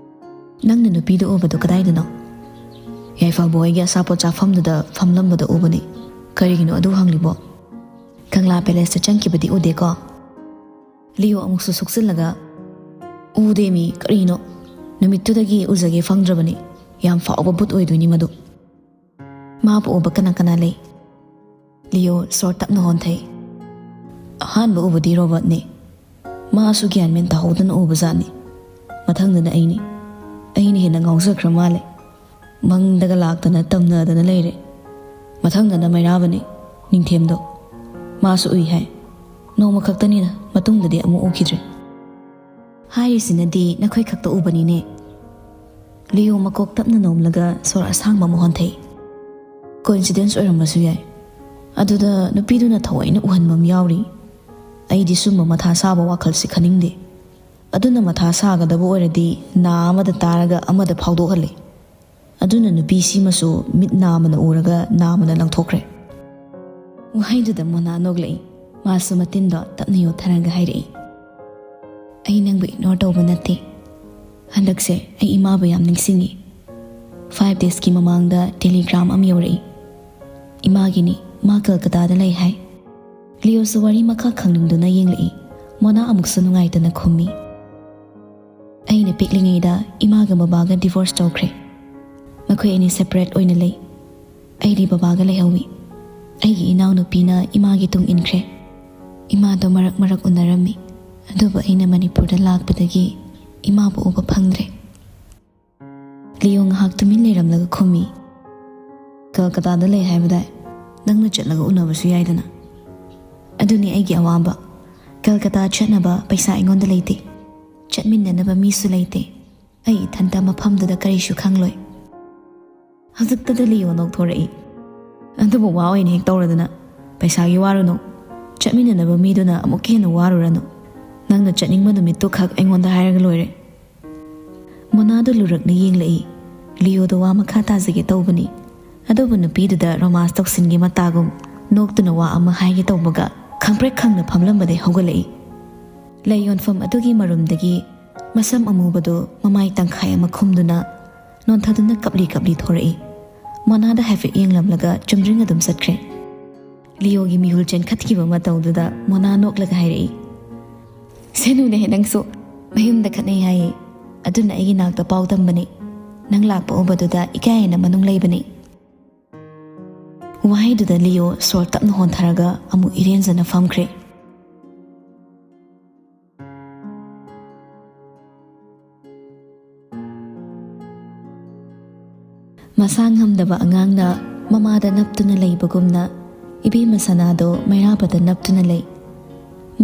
"ꯅꯪꯅ ꯅꯨꯄꯤꯗꯨ ꯎꯕꯗꯣ ꯀꯗꯥꯏꯗꯅꯣ?" "ꯌꯥꯏꯐꯕ ꯍꯣꯏꯒꯤ ꯑꯆꯥꯄꯣꯠ ꯆꯥꯐꯝꯗꯨꯗ ꯐꯝꯂꯝꯕꯗꯣ ꯎꯕꯅꯤ꯫ ꯀꯔꯤꯒꯤꯅꯣ ꯑꯗꯨ ꯍꯪꯂꯤꯕꯣ? ꯀꯪꯂꯥ palaceꯇ ꯆꯪꯈꯤꯕꯗꯤ ꯎꯗꯦꯀꯣ?" ꯂꯤꯌꯣ ꯑꯃꯨꯛꯁꯨ ꯁꯨꯛꯆꯤꯜꯂꯒ, "ꯎꯗꯦꯃꯤ, ꯀꯔꯤꯅꯣ? ꯅꯨꯃꯤꯠꯇꯨꯗꯒꯤ ꯎꯖꯒꯦ ꯐꯪꯗ꯭ꯔꯕꯅꯤ꯫ ꯌꯥꯝ ꯐꯥꯎꯕ ꯕꯨꯠ ꯑꯣꯏꯗꯣꯏꯅꯤ ꯃꯗꯨ꯫ ꯃꯥꯕꯨ ꯎꯕ ꯀꯅꯥ ꯀꯅꯥ ꯂꯩ?" ꯂꯤꯌꯣ ꯁꯣꯔ ꯇꯞꯅ ꯍꯣꯟꯊꯩ꯫ "ꯑꯍꯥꯟꯕ ꯎꯕꯗꯤ ꯔꯣꯕꯔꯠꯅꯤ꯫ ꯃꯥꯁꯨ ꯒ꯭ꯌꯥꯟ ꯃꯦꯟ ꯇꯥꯍꯧꯗꯅ ꯎꯕꯖꯥꯠꯅꯤ꯫ ꯃꯊꯪꯗꯅ ꯑꯩꯅꯤ꯫ ꯑꯩꯅ ꯍꯦꯟꯅ ꯉꯥꯎꯖꯈ꯭ꯔ ꯃꯥꯜꯂꯦ꯫ ꯃꯪꯗꯒ ꯂꯥꯛꯇꯅ ꯇꯝꯅꯗꯅ ꯂꯩꯔꯦ꯫ ꯃꯊꯪꯗꯅ ꯃꯩꯔꯥꯕꯅꯤ, ꯅꯤꯡꯊꯦꯝꯗꯣ꯫ ꯃꯥꯁꯨ ꯎꯏ ꯍꯥꯏ꯫ ꯅꯣꯡꯃ ꯈꯛꯇꯅꯤꯅ, ꯃꯇꯨꯡꯗꯗꯤ ꯑꯃꯨꯛ ꯎꯈꯤꯗ꯭ꯔꯦ꯫" "ꯍꯥꯏꯔꯤꯁꯤꯅꯗꯤ ꯅꯈꯣꯏ ꯈꯛꯇ ꯎꯕꯅꯤꯅꯦ꯫" ꯂꯤꯌꯣ ꯃꯀꯣꯛ ꯇꯞꯅ ꯅꯣꯝꯂꯒ ꯁꯣꯔ ꯑꯁꯥꯡꯕ ꯑꯃ ꯍꯣꯟꯊꯩ꯫ "Coincidence ꯑꯣꯏꯔꯝꯕꯁꯨ ꯌꯥꯏ꯫ ꯑꯗꯨꯗ ꯅꯨꯄꯤꯗꯨꯅ ꯊꯑꯣꯏꯅ ꯎꯍꯟꯕ ꯑꯃ ꯌꯥꯎꯔꯤ꯫ ꯑꯩꯗꯤ ꯁꯨꯝꯕ ꯃꯊꯥ ꯁꯥꯕ ꯋꯥꯈꯜꯁꯤ ꯈꯟꯅꯤꯡꯗꯦ꯫ ꯑꯗꯨꯅ ꯃꯊꯥ ꯁꯥꯒꯗꯕ ꯑꯣꯏꯔꯗꯤ ꯅꯥ ꯑꯃꯗ ꯇꯥꯔꯒ ꯑꯃꯗ ꯐꯥꯎꯗꯣꯛꯍꯜꯂꯤ꯫ ꯑꯗꯨꯅ ꯅꯨꯄꯤꯁꯤꯃꯁꯨ ꯃꯤꯠ ꯅꯥꯃꯅ ꯎꯔꯒ ꯅꯥꯃꯅ ꯂꯪꯊꯣꯛꯈ꯭ꯔꯦ꯫" ꯋꯥꯍꯩꯗꯨꯗ ꯃꯣꯅꯥ ꯅꯣꯛꯂꯛꯏ꯫ ꯃꯥꯁꯨ ꯃꯇꯤꯟꯗꯣ ꯇꯞꯅ ꯌꯣꯠꯊꯔꯒ ꯍꯥꯏꯔꯛꯏ, "ꯑꯩ ꯅꯪꯕꯨ ignore ꯇꯧꯕ ꯅꯠꯇꯦ꯫ ꯍꯟꯗꯛꯁꯦ ꯑꯩ ꯏꯃꯥꯕꯨ ꯌꯥꯝ ꯅꯤꯡꯁꯤꯡꯉꯤ꯫ Five daysꯀꯤ ꯃꯃꯥꯡꯗ telegram ꯑꯃ ꯌꯧꯔꯛꯏ꯫ ꯏꯃꯥꯒꯤꯅꯤ, ꯃꯥ ꯀꯜꯀꯇꯥꯗ ꯂꯩ ꯍꯥꯏ꯫" ꯂꯤꯌꯣꯁꯨ ꯋꯥꯔꯤ ꯃꯈꯥ ꯈꯪꯅꯤꯡꯗꯨꯅ ꯌꯦꯡꯂꯛꯏ꯫ ꯃꯣꯅꯥ ꯑꯃꯨꯛꯁꯨ ꯅꯨꯡꯉꯥꯏꯇꯅ ꯈꯨꯝꯃꯤ, "ꯑꯩꯅ ꯄꯤꯛꯂꯤꯉꯩꯗ ꯏꯃꯥꯒ ꯕꯕꯥꯒ divorce ꯇꯧꯈ꯭ꯔꯦ꯫ ꯃꯈꯣꯏ ꯑꯅꯤ separate ꯑꯣꯏꯅ ꯂꯩ꯫ ꯑꯩꯗꯤ ꯕꯕꯥꯒ ꯂꯩꯍꯧꯏ꯫ ꯑꯩꯒꯤ ꯏꯅꯥꯎꯅꯨꯄꯤꯅ ꯏꯃꯥꯒꯤ ꯇꯨꯡ ꯏꯟꯈ꯭ꯔꯦ꯫ ꯏꯃꯥꯗꯣ ꯃꯔꯛ ꯃꯔꯛ ꯎꯅꯔꯝꯃꯤ, ꯑꯗꯨꯕꯨ ꯑꯩꯅ ꯃꯅꯤꯄꯨꯔꯗ ꯂꯥꯛꯄꯗꯒꯤ ꯏꯃꯥꯕꯨ ꯎꯕ ꯐꯪꯗ꯭ꯔꯦ꯫" ꯂꯤꯌꯣ ꯉꯥꯏꯍꯥꯛ ꯇꯨꯃꯤꯟ ꯂꯩꯔꯝꯂꯒ ꯈꯨꯝꯃꯤ, "ꯀꯜꯀꯇꯥꯗ ꯂꯩ ꯍꯥꯏꯕꯗꯥꯏ? ꯅꯪꯅ ꯆꯠꯂꯒ ꯎꯅꯕꯁꯨ ꯌꯥꯏꯗꯅ꯫" "ꯑꯗꯨꯅꯤ ꯑꯩꯒꯤ ꯑꯋꯥꯕ꯫ ꯀꯜꯀꯇꯥ ꯆꯠꯅꯕ ꯄꯩꯁꯥ ꯑꯩꯉꯣꯟꯗ ꯂꯩꯇꯦ꯫ ꯆꯠꯃꯤꯟꯅꯅꯕ ꯃꯤꯁꯨ ꯂꯩꯇꯦ꯫ ꯑꯩ ꯏꯊꯟꯇ ꯃꯐꯝꯗꯨꯗ ꯀꯔꯤꯁꯨ ꯈꯪꯂꯣꯏ꯫ ꯍꯧꯖꯤꯛꯇꯗ ꯂꯤꯌꯣ ꯅꯣꯛꯊꯣꯔꯛꯏ꯫ ꯑꯗꯨꯕꯨ ꯋꯥ ꯑꯣꯏꯅ ꯍꯦꯛ ꯇꯧꯔꯗꯅ, ꯄꯩꯁꯥꯒꯤ ꯋꯥꯔꯨꯅꯨ꯫ ꯆꯠꯃꯤꯟꯅꯅꯕ ꯃꯤꯗꯨꯅ ꯑꯃꯨꯛꯀ ꯍꯦꯟꯅ ꯋꯥꯔꯨꯔꯅꯨ꯫ ꯅꯪꯅ ꯆꯠꯅꯤꯡꯕ ꯅꯨꯃꯤꯠꯇꯨ ꯈꯛ ꯑꯩꯉꯣꯟꯗ ꯍꯥꯏꯔꯒ ꯂꯣꯏꯔꯦ꯫ ꯃꯣꯅꯥꯗꯨ ꯂꯨꯔꯛꯅ ꯌꯦꯡꯂꯛꯏ꯫ ꯂꯤꯌꯣꯗ ꯋꯥ ꯃꯈꯥ ꯇꯥꯖꯒꯦ ꯇꯧꯕꯅꯤ, ꯑꯗꯨꯕꯨ ꯅꯨꯄꯤꯗꯨꯗ ꯔꯣꯃꯥꯟꯁ ꯇꯧꯁꯤꯟꯒꯦ ꯃꯇꯥꯒꯨꯝ ꯅꯣꯛꯇꯨꯅ ꯋꯥ ꯑꯃ ꯍꯥꯏꯒꯦ ꯇꯧꯕꯒ ꯈꯪꯄ꯭ꯔꯦꯛ ꯈꯪꯅ ꯐꯝꯂꯝꯕꯗꯩ ꯍꯧꯒꯠꯂꯛꯏ꯫ ꯂꯩ ꯌꯣꯟꯐꯝ ꯑꯗꯨꯒꯤ ꯃꯔꯨꯝꯗꯒꯤ ꯃꯁꯝ ꯑꯃꯨꯕꯗꯨ ꯃꯃꯥꯏ ꯇꯪꯈꯥꯏ ꯑꯃ ꯈꯨꯝꯗꯨꯅ ꯅꯣꯟꯊꯗꯨꯅ ꯀꯞꯂꯤ ꯀꯞꯂꯤ ꯊꯣꯔꯛꯏ꯫ ꯃꯣꯅꯥꯗ ꯍꯥꯏꯐꯦꯠ ꯌꯦꯡꯂꯝꯂꯒ ꯆꯨꯝꯗ꯭ꯔꯤꯡ ꯑꯗꯨꯝ ꯆꯠꯈ꯭ꯔꯦ꯫ ꯂꯤꯌꯣꯒꯤ ꯃꯤꯍꯨꯜ ꯆꯦꯟꯈꯠꯈꯤꯕ ꯃꯇꯧꯗꯨꯗ ꯃꯣꯅꯥ ꯅꯣꯛꯂꯒ ꯍꯥꯏꯔꯛꯏ, "ꯁꯦꯅꯨꯅꯦ ꯅꯪꯁꯨ, ꯃꯌꯨꯝꯗ ꯈꯠꯅꯩ ꯍꯥꯏꯌꯦ, ꯑꯗꯨꯅ ꯑꯩꯒꯤ ꯅꯥꯛꯇ ꯄꯥꯎ ꯇꯝꯕꯅꯤ꯫ ꯅꯪ ꯂꯥꯛꯄ ꯎꯕꯗꯨꯗ ꯏꯀꯥꯏ ꯍꯥꯏꯅ ꯃꯅꯨꯡ ꯂꯩꯕꯅꯤ"꯫ ꯋꯥꯍꯩꯗꯨꯗ ꯂꯤꯌꯣ ꯁꯣꯔ ꯇꯞꯅ ꯍꯣꯟꯊꯔꯒ ꯑꯃꯨꯛ ꯏꯔꯦꯟꯖꯅ ꯐꯝꯈ꯭ꯔꯦ꯫ ꯃꯁꯥ ꯉꯝꯗꯕ ꯑꯉꯥꯡꯅ ꯃꯃꯥꯗ ꯅꯞꯇꯨꯅ ꯂꯩꯕꯒꯨꯝꯅ ꯏꯕꯦꯝꯃ ꯁꯅꯥꯗꯣ ꯃꯩꯔꯥꯕꯗ ꯅꯞꯇꯨꯅ ꯂꯩ꯫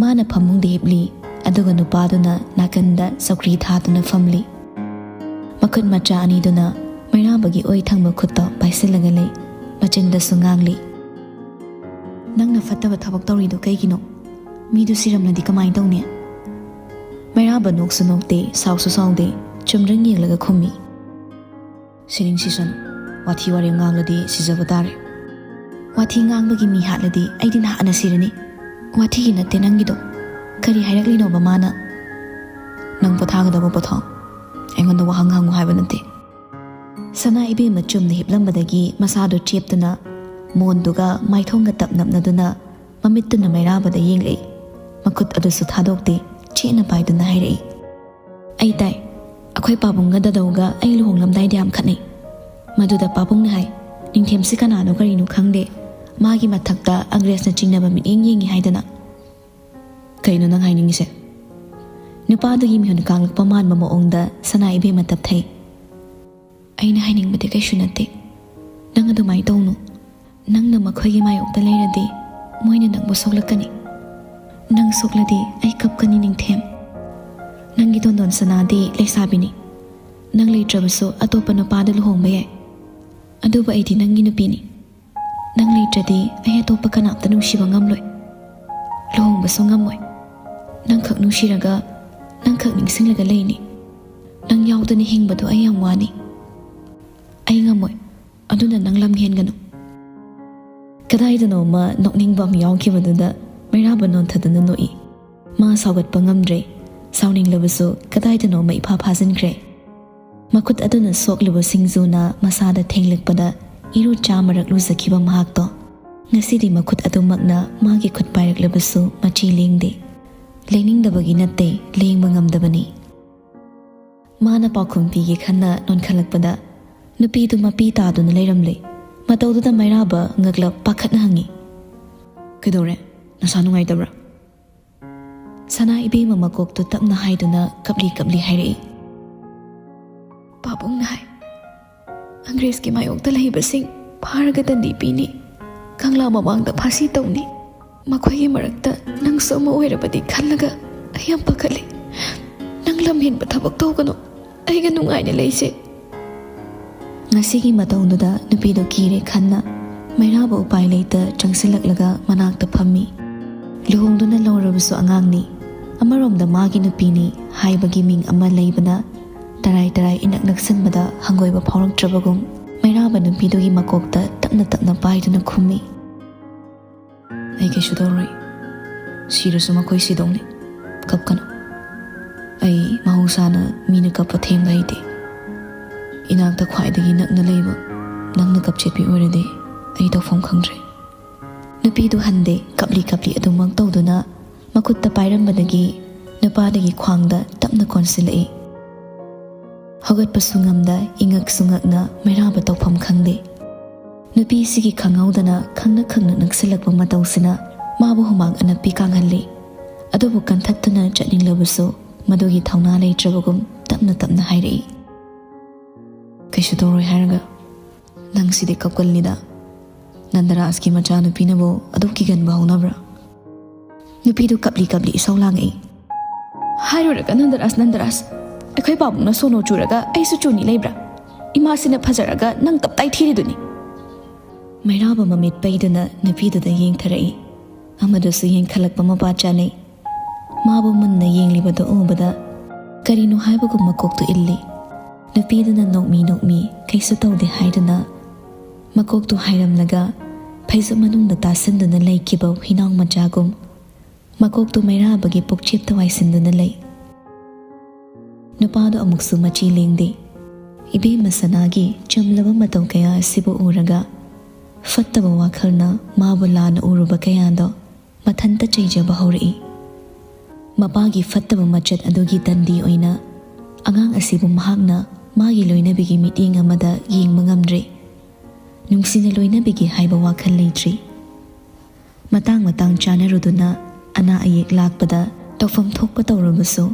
ꯃꯥꯅ ꯐꯃꯨꯡꯗ ꯍꯤꯞꯂꯤ, ꯑꯗꯨꯒ ꯅꯨꯄꯥꯗꯨꯅ ꯅꯥꯀꯟꯗ ꯆꯧꯀ꯭ꯔꯤ ꯊꯥꯗꯨꯅ ꯐꯝꯂꯤ꯫ ꯃꯈꯨꯠ ꯃꯆꯥ ꯑꯅꯤꯗꯨꯅ ꯃꯩꯔꯥꯕꯒꯤ ꯑꯣꯏ ꯊꯪꯕ ꯈꯨꯠꯇ ꯄꯥꯏꯁꯤꯜꯂꯒ ꯂꯩ, ꯃꯆꯤꯟꯗꯁꯨ ꯉꯥꯡꯂꯤ꯫ "ꯅꯪꯅ ꯐꯠꯇꯕ ꯊꯕꯛ ꯇꯧꯔꯤꯗꯣ ꯀꯩꯒꯤꯅꯣ? ꯃꯤꯗꯨ ꯁꯤꯔꯝꯂꯗꯤ ꯀꯃꯥꯏꯅ ꯇꯧꯅꯤ?" ꯃꯩꯔꯥꯕ ꯅꯣꯛꯁꯨ ꯅꯣꯛꯇꯦ, ꯁꯥꯎꯁꯨ ꯁꯥꯎꯗꯦ, ꯆꯨꯝꯗ꯭ꯔꯤꯡ ꯌꯦꯡꯂꯒ ꯈꯨꯝꯃꯤ꯫ "ꯁꯤꯅꯤꯡ ꯁꯤꯁꯅꯨ, ꯋꯥꯊꯤ ꯋꯥꯔꯦꯝ ꯉꯥꯡꯂꯗꯤ ꯁꯤꯖꯕ ꯇꯥꯔꯦ꯫ ꯋꯥꯊꯤ ꯉꯥꯡꯕꯒꯤ ꯃꯤ ꯍꯥꯠꯂꯗꯤ ꯑꯩꯗꯤ ꯅꯍꯥꯟꯅ ꯁꯤꯔꯅꯤ꯫ ꯋꯥꯊꯤꯒꯤ ꯅꯠꯇꯦ ꯅꯪꯒꯤꯗꯣ꯫ ꯀꯔꯤ ꯍꯥꯏꯔꯛꯂꯤꯅꯣꯕ ꯃꯥꯅ?" "ꯅꯪ ꯄꯣꯊꯥꯒꯗꯕ ꯄꯣꯊꯥ, ꯑꯩꯉꯣꯟꯗ ꯋꯥꯍꯪ ꯍꯪꯉꯨ ꯍꯥꯏꯕ ꯅꯠꯇꯦ"꯫ ꯁꯅꯥ ꯏꯕꯦꯝꯃ ꯆꯨꯝꯅ ꯍꯤꯞꯂꯝꯕꯗꯒꯤ ꯃꯁꯥꯗꯨ ꯆꯦꯞꯇꯨꯅ ꯃꯣꯟꯗꯨꯒ ꯃꯥꯏꯊꯣꯡꯒ ꯇꯞ ꯅꯞꯅꯗꯨꯅ ꯃꯃꯤꯠꯇꯨꯅ ꯃꯩꯔꯥꯕꯗ ꯌꯦꯡꯂꯛꯏ꯫ ꯃꯈꯨꯠ ꯑꯗꯨꯁꯨ ꯊꯥꯗꯣꯛꯇꯦ, ꯆꯦꯠꯅ ꯄꯥꯏꯗꯨꯅ ꯍꯥꯏꯔꯛꯏ, "ꯑꯩ ꯇꯥꯏ꯫ ꯑꯩꯈꯣꯏ ꯄꯥꯕꯨꯡꯒ ꯗꯗꯧꯒ ꯑꯩ ꯂꯨꯍꯣꯡꯂꯝꯗꯥꯏꯗ ꯌꯥꯝ ꯈꯠꯅꯩ꯫ ꯃꯗꯨꯗ ꯄꯥꯕꯨꯡꯅ ꯍꯥꯏ, 'ꯅꯤꯡꯊꯦꯝꯁꯤ ꯀꯅꯥꯅꯣ ꯀꯔꯤꯅꯣ ꯈꯪꯗꯦ, ꯃꯥꯒꯤ ꯃꯊꯛꯇ ꯑꯪꯒ꯭ꯔꯦꯖꯅ ꯆꯤꯡꯅꯕ ꯃꯤꯠꯌꯦꯡ ꯌꯦꯡꯉꯤ' ꯍꯥꯏꯗꯅ"꯫ "ꯀꯩꯅꯣ ꯅꯪ ꯍꯥꯏꯅꯤꯡꯉꯤꯁꯦ?" ꯅꯨꯄꯥꯗꯨꯒꯤ ꯃꯤꯍꯨꯟ ꯀꯥꯡꯂꯛꯄ ꯃꯥꯟꯕ ꯃꯑꯣꯡꯗ ꯁꯅꯥ ꯏꯕꯦꯝꯃ ꯇꯞꯊꯩ꯫ "ꯑꯩꯅ ꯍꯥꯏꯅꯤꯡꯕꯗꯤ ꯀꯩꯁꯨ ꯅꯠꯇꯦ꯫ ꯅꯪ ꯑꯗꯨꯃꯥꯏꯅ ꯇꯧꯅꯨ꯫ ꯅꯪꯅ ꯃꯈꯣꯏꯒꯤ ꯃꯥꯌꯣꯛꯇ ꯂꯩꯔꯗꯤ ꯃꯣꯏꯅ ꯅꯪꯕꯨ ꯁꯣꯛꯂꯛꯀꯅꯤ꯫ ꯅꯪ ꯁꯣꯛꯂꯗꯤ ꯑꯩ ꯀꯞꯀꯅꯤ, ꯅꯤꯡꯊꯦꯝ꯫ ꯅꯪꯒꯤ ꯇꯣꯟꯗꯣꯟ ꯁꯅꯥꯗꯤ ꯂꯩꯁꯥꯕꯤꯅꯤ꯫ ꯅꯪ ꯂꯩꯇ꯭ꯔꯕꯁꯨ ꯑꯇꯣꯞꯄ ꯅꯨꯄꯥꯗ ꯂꯨꯍꯣꯡꯕ ꯌꯥꯏ, ꯑꯗꯨꯕꯨ ꯑꯩꯗꯤ ꯅꯪꯒꯤ ꯅꯨꯄꯤꯅꯤ꯫ ꯅꯪ ꯂꯩꯇ꯭ꯔꯗꯤ ꯑꯩ ꯑꯇꯣꯞꯄ ꯀꯅꯥꯝꯇ ꯅꯨꯡꯁꯤꯕ ꯉꯝꯂꯣꯏ, ꯂꯨꯍꯣꯡꯕꯁꯨ ꯉꯝꯃꯣꯏ꯫ ꯅꯪꯈꯛ ꯅꯨꯡꯁꯤꯔꯒ, ꯅꯪꯈꯛ ꯅꯤꯡꯁꯤꯡꯂꯒ ꯂꯩꯅꯤ꯫ ꯅꯪ ꯌꯥꯎꯗꯅ ꯍꯤꯡꯕꯗꯣ ꯑꯩ ꯌꯥꯝ ꯋꯥꯅꯤ꯫ ꯑꯩ ꯉꯝꯃꯣꯏ, ꯑꯗꯨꯅ ꯅꯪ ꯂꯝ ꯍꯦꯟꯒꯅꯨ꯫ ꯀꯗꯥꯏꯗꯅꯣꯃ ꯅꯣꯛꯅꯤꯡꯕ ꯑꯃ ꯌꯥꯎꯈꯤꯕꯗꯨꯗ ꯃꯩꯔꯥꯕ ꯅꯣꯟꯊꯗꯨꯅ ꯅꯣꯛꯏ꯫ ꯃꯥ ꯁꯥꯎꯒꯠꯄ ꯉꯝꯗ꯭ꯔꯦ꯫ ꯁꯥꯎꯅꯤꯡꯂꯕꯁꯨ ꯀꯗꯥꯏꯗꯅꯣꯃ ꯏꯐꯥ ꯐꯥꯖꯤꯟꯈ꯭ꯔꯦ꯫ ꯃꯈꯨꯠ ꯑꯗꯨꯅ ꯁꯣꯛꯂꯤꯕ ꯁꯤꯡꯖꯨꯅ ꯃꯁꯥꯗ ꯊꯦꯡꯂꯛꯄꯗ ꯏꯔꯨ ꯆꯥꯃꯔꯛ ꯂꯨꯖꯈꯤꯕ ꯃꯍꯥꯛꯇꯣ ꯉꯁꯤꯗꯤ ꯃꯈꯨꯠ ꯑꯗꯨꯃꯛꯅ ꯃꯥꯒꯤ ꯈꯨꯠ ꯄꯥꯏꯔꯛꯂꯕꯁꯨ ꯃꯆꯤ ꯂꯦꯡꯗꯦ꯫ ꯂꯦꯡꯅꯤꯡꯗꯕꯒꯤ ꯅꯠꯇꯦ, ꯂꯦꯡꯕ ꯉꯝꯗꯕꯅꯤ꯫ ꯃꯥꯅ ꯄꯥꯎꯈꯨꯝ ꯄꯤꯒꯦ ꯈꯟꯅ ꯅꯣꯟꯈꯠꯂꯛꯄꯗ ꯅꯨꯄꯤꯗꯨ ꯃꯄꯤ ꯇꯥꯗꯨꯅ ꯂꯩꯔꯝꯂꯦ꯫ ꯃꯇꯧꯗꯨꯗ ꯃꯩꯔꯥꯕ ꯉꯛꯂꯞ ꯄꯥꯈꯠꯅ ꯍꯪꯉꯤ, "ꯀꯩꯗꯧꯔꯦ? ꯅꯁꯥ ꯅꯨꯡꯉꯥꯏꯇꯕ꯭ꯔꯥ?" ꯁꯅꯥ ꯏꯕꯦꯝꯃ ꯃꯀꯣꯛꯇꯨ ꯇꯞꯅ ꯍꯥꯏꯗꯨꯅ ꯀꯞꯂꯤ ꯀꯞꯂꯤ ꯍꯥꯏꯔꯛꯏ, "ꯄꯥꯕꯨꯡꯅ ꯍꯥꯏ, ꯑꯪꯒ꯭ꯔꯦꯖꯀꯤ ꯃꯥꯌꯣꯛꯇ ꯂꯩꯕꯁꯤꯡ ꯐꯥꯔꯒ ꯗꯟꯗꯤ ꯄꯤꯅꯤ, ꯀꯪꯂꯥ ꯃꯃꯥꯡꯗ ꯐꯥꯁꯤ ꯇꯧꯅꯤ꯫ ꯃꯈꯣꯏꯒꯤ ꯃꯔꯛꯇ ꯅꯪꯁꯨ ꯑꯃ ꯑꯣꯏꯔꯕꯗꯤ ꯈꯜꯂꯒ ꯑꯩ ꯌꯥꯝ ꯄꯥꯈꯠꯂꯤ꯫ ꯅꯪ ꯂꯝ ꯍꯦꯟꯕ ꯊꯕꯛ ꯇꯧꯒꯅꯨ, ꯑꯩꯒ ꯅꯨꯡꯉꯥꯏꯅ ꯂꯩꯁꯦ꯫" ꯉꯁꯤꯒꯤ ꯃꯇꯧꯗꯨꯗ ꯅꯨꯄꯤꯗꯨ ꯀꯤꯔꯦ ꯈꯟꯅ ꯃꯩꯔꯥꯕ ꯎꯄꯥꯏ ꯂꯩꯇ ꯆꯪꯁꯤꯜꯂꯛꯂꯒ ꯃꯅꯥꯛꯇ ꯐꯝꯃꯤ꯫ ꯂꯨꯍꯣꯡꯗꯨꯅ ꯂꯧꯔꯕꯁꯨ ꯑꯉꯥꯡꯅꯤ, ꯑꯃꯔꯣꯝꯗ ꯃꯥꯒꯤ ꯅꯨꯄꯤꯅꯤ ꯍꯥꯏꯕꯒꯤ ꯃꯤꯡ ꯑꯃ ꯂꯩꯕꯅ ꯇꯔꯥꯏ ꯇꯔꯥꯏ ꯏꯅꯛ ꯅꯛꯁꯟꯕꯗ ꯍꯪꯒꯣꯏꯕ ꯐꯥꯎꯔꯛꯇ꯭ꯔꯕꯒꯨꯝ ꯃꯩꯔꯥꯕ ꯅꯨꯄꯤꯗꯨꯒꯤ ꯃꯀꯣꯛꯇ ꯇꯞꯅ ꯇꯞꯅ ꯄꯥꯏꯗꯨꯅ ꯈꯨꯝꯃꯤ, "ꯑꯩ ꯀꯩꯁꯨ ꯇꯧꯔꯣꯏ꯫ ꯁꯤꯔꯁꯨ ꯃꯈꯣꯏ ꯁꯤꯗꯧꯅꯤ꯫ ꯀꯞꯀꯅꯨ꯫ ꯑꯩ ꯃꯍꯧꯁꯥꯅ ꯃꯤꯅ ꯀꯞꯄ ꯊꯦꯝꯕ ꯍꯩꯇꯦ꯫ ꯏꯅꯥꯛꯇ ꯈ꯭ꯋꯥꯏꯗꯒꯤ ꯅꯛꯅ ꯂꯩꯕ ꯅꯪꯅ ꯀꯞꯆꯦꯠꯄꯤ ꯑꯣꯏꯔꯗꯤ ꯑꯩ ꯇꯧꯐꯝ ꯈꯪꯗ꯭ꯔꯦ꯫" ꯅꯨꯄꯤꯗꯨ ꯍꯟꯗꯦ, ꯀꯞꯂꯤ ꯀꯞꯂꯤ ꯑꯗꯨꯃꯛ ꯇꯧꯗꯨꯅ ꯃꯈꯨꯠꯇ ꯄꯥꯏꯔꯝꯕꯗꯒꯤ ꯅꯨꯄꯥꯗꯨꯒꯤ ꯈ꯭ꯋꯥꯡꯗ ꯇꯞꯅ ꯀꯣꯟꯁꯤꯜꯂꯛꯏ꯫ ꯍꯧꯒꯠꯄꯁꯨ ꯉꯝꯗ, ꯏꯉꯛꯁꯨ ꯉꯛꯅ ꯃꯩꯔꯥꯕ ꯇꯧꯐꯝ ꯈꯪꯗꯦ꯫ ꯅꯨꯄꯤꯁꯤꯒꯤ ꯈꯪꯍꯧꯗꯅ ꯈꯪꯅ ꯈꯪꯅ ꯅꯛꯁꯤꯜꯂꯛꯄ ꯃꯇꯧꯁꯤꯅ ꯃꯥꯕꯨ ꯍꯨꯃꯥꯡ ꯑꯅꯞꯄꯤ ꯀꯥꯡꯍꯜꯂꯤ꯫ ꯑꯗꯨꯕꯨ ꯀꯟꯊꯠꯇꯨꯅ ꯆꯠꯅꯤꯡꯂꯕꯁꯨ ꯃꯗꯨꯒꯤ ꯊꯧꯅꯥ ꯂꯩꯇ꯭ꯔꯕꯒꯨꯝ ꯇꯞꯅ ꯇꯞꯅ ꯍꯥꯏꯔꯛꯏ, "ꯀꯩꯁꯨ ꯇꯧꯔꯣꯏ ꯍꯥꯏꯔꯒ ꯅꯪꯁꯤꯗꯤ ꯀꯞꯀꯜꯂꯤꯗ꯫ ꯅꯟꯗꯔꯥꯖꯀꯤ ꯃꯆꯥꯅꯨꯄꯤꯅꯕꯨ ꯑꯗꯨꯛ ꯀꯤꯒꯟꯕ ꯍꯧꯅꯕ꯭ꯔꯥ?" ꯅꯨꯄꯤꯗꯨ ꯀꯞꯂꯤ ꯀꯞꯂꯤ ꯏꯁꯧ ꯂꯥꯡꯉꯛꯏ, "ꯍꯥꯏꯔꯨꯔꯒ ꯅꯟꯗꯔꯥꯖ, ꯅꯟꯗꯔꯥꯖ, ꯑꯩꯈꯣꯏ ꯄꯥꯕꯨꯡꯅ ꯁꯣꯅꯣ ꯆꯨꯔꯒ ꯑꯩꯁꯨ ꯆꯨꯅꯤ ꯂꯩꯕ꯭ꯔꯥ? ꯏꯃꯥꯁꯤꯅ ꯐꯖꯔꯒ ꯅꯪ ꯇꯞꯇꯥꯏ ꯊꯤꯔꯤꯗꯨꯅꯤ꯫ ꯃꯩꯔꯥꯕ ꯃꯃꯤꯠ ꯄꯩꯗꯨꯅ ꯅꯨꯄꯤꯗꯨꯗ ꯌꯦꯡꯊꯔꯛꯏ꯫ ꯑꯃꯗꯨꯁꯨ ꯌꯦꯡꯈꯠꯂꯛꯄ ꯃꯄꯥ ꯆꯥꯅꯩ꯫ ꯃꯥꯕꯨ ꯃꯨꯟꯅ ꯌꯦꯡꯂꯤꯕꯗꯨ ꯎꯕꯗ ꯀꯔꯤꯅꯣ ꯍꯥꯏꯕꯒꯨꯝ ꯃꯀꯣꯛꯇꯨ ꯏꯜꯂꯤ꯫ ꯅꯨꯄꯤꯗꯨꯅ ꯅꯣꯛꯃꯤ ꯅꯣꯛꯃꯤ ꯀꯩꯁꯨ ꯇꯧꯗꯦ ꯍꯥꯏꯗꯨꯅ ꯃꯀꯣꯛꯇꯨ ꯍꯥꯏꯔꯝꯂꯒ ꯐꯩꯖꯨꯞ ꯃꯅꯨꯡꯗ ꯇꯥꯁꯤꯟꯗꯨꯅ ꯂꯩꯈꯤꯕ ꯍꯨꯏꯅꯥꯎ ꯃꯆꯥꯒꯨꯝ ꯃꯀꯣꯛꯇꯨ ꯃꯩꯔꯥꯕꯒꯤ ꯄꯨꯛꯆꯦꯞꯇ ꯋꯥꯏꯁꯤꯟꯗꯨꯅ ꯂꯩ꯫ ꯅꯨꯄꯥꯗꯨ ꯑꯃꯨꯛꯁꯨ ꯃꯆꯤ ꯂꯦꯡꯗꯦ꯫ ꯏꯕꯦꯝꯃ ꯁꯅꯥꯒꯤ ꯆꯝꯂꯕ ꯃꯇꯧ ꯀꯌꯥ ꯑꯁꯤꯕꯨ ꯎꯔꯒ ꯐꯠꯇꯕ ꯋꯥꯈꯜꯅ ꯃꯥꯕꯨ ꯂꯥꯟꯅ ꯎꯔꯨꯕ ꯀꯌꯥꯗꯣ ꯃꯊꯟꯇ ꯆꯩꯖꯕ ꯍꯧꯔꯛꯏ꯫ ꯃꯄꯥꯒꯤ ꯐꯠꯇꯕ ꯃꯆꯠ ꯑꯗꯨꯒꯤ ꯇꯟꯗꯤ ꯑꯣꯏꯅ ꯑꯉꯥꯡ ꯑꯁꯤꯕꯨ ꯃꯍꯥꯛꯅ ꯃꯥꯒꯤ ꯂꯣꯏꯅꯕꯤꯒꯤ ꯃꯤꯠꯌꯦꯡ ꯑꯃꯗ ꯌꯦꯡꯕ ꯉꯝꯗ꯭ꯔꯦ꯫ ꯅꯨꯡꯁꯤꯅ ꯂꯣꯏꯅꯕꯤꯒꯦ ꯍꯥꯏꯕ ꯋꯥꯈꯜ ꯂꯩꯇ꯭ꯔꯤ꯫ ꯃꯇꯥꯡ ꯃꯇꯥꯡ ꯆꯥꯅꯔꯨꯗꯨꯅ ꯑꯅꯥ ꯑꯌꯦꯛ ꯂꯥꯛꯄꯗ ꯇꯧꯐꯝ ꯊꯣꯛꯄ ꯇꯧꯔꯕꯁꯨ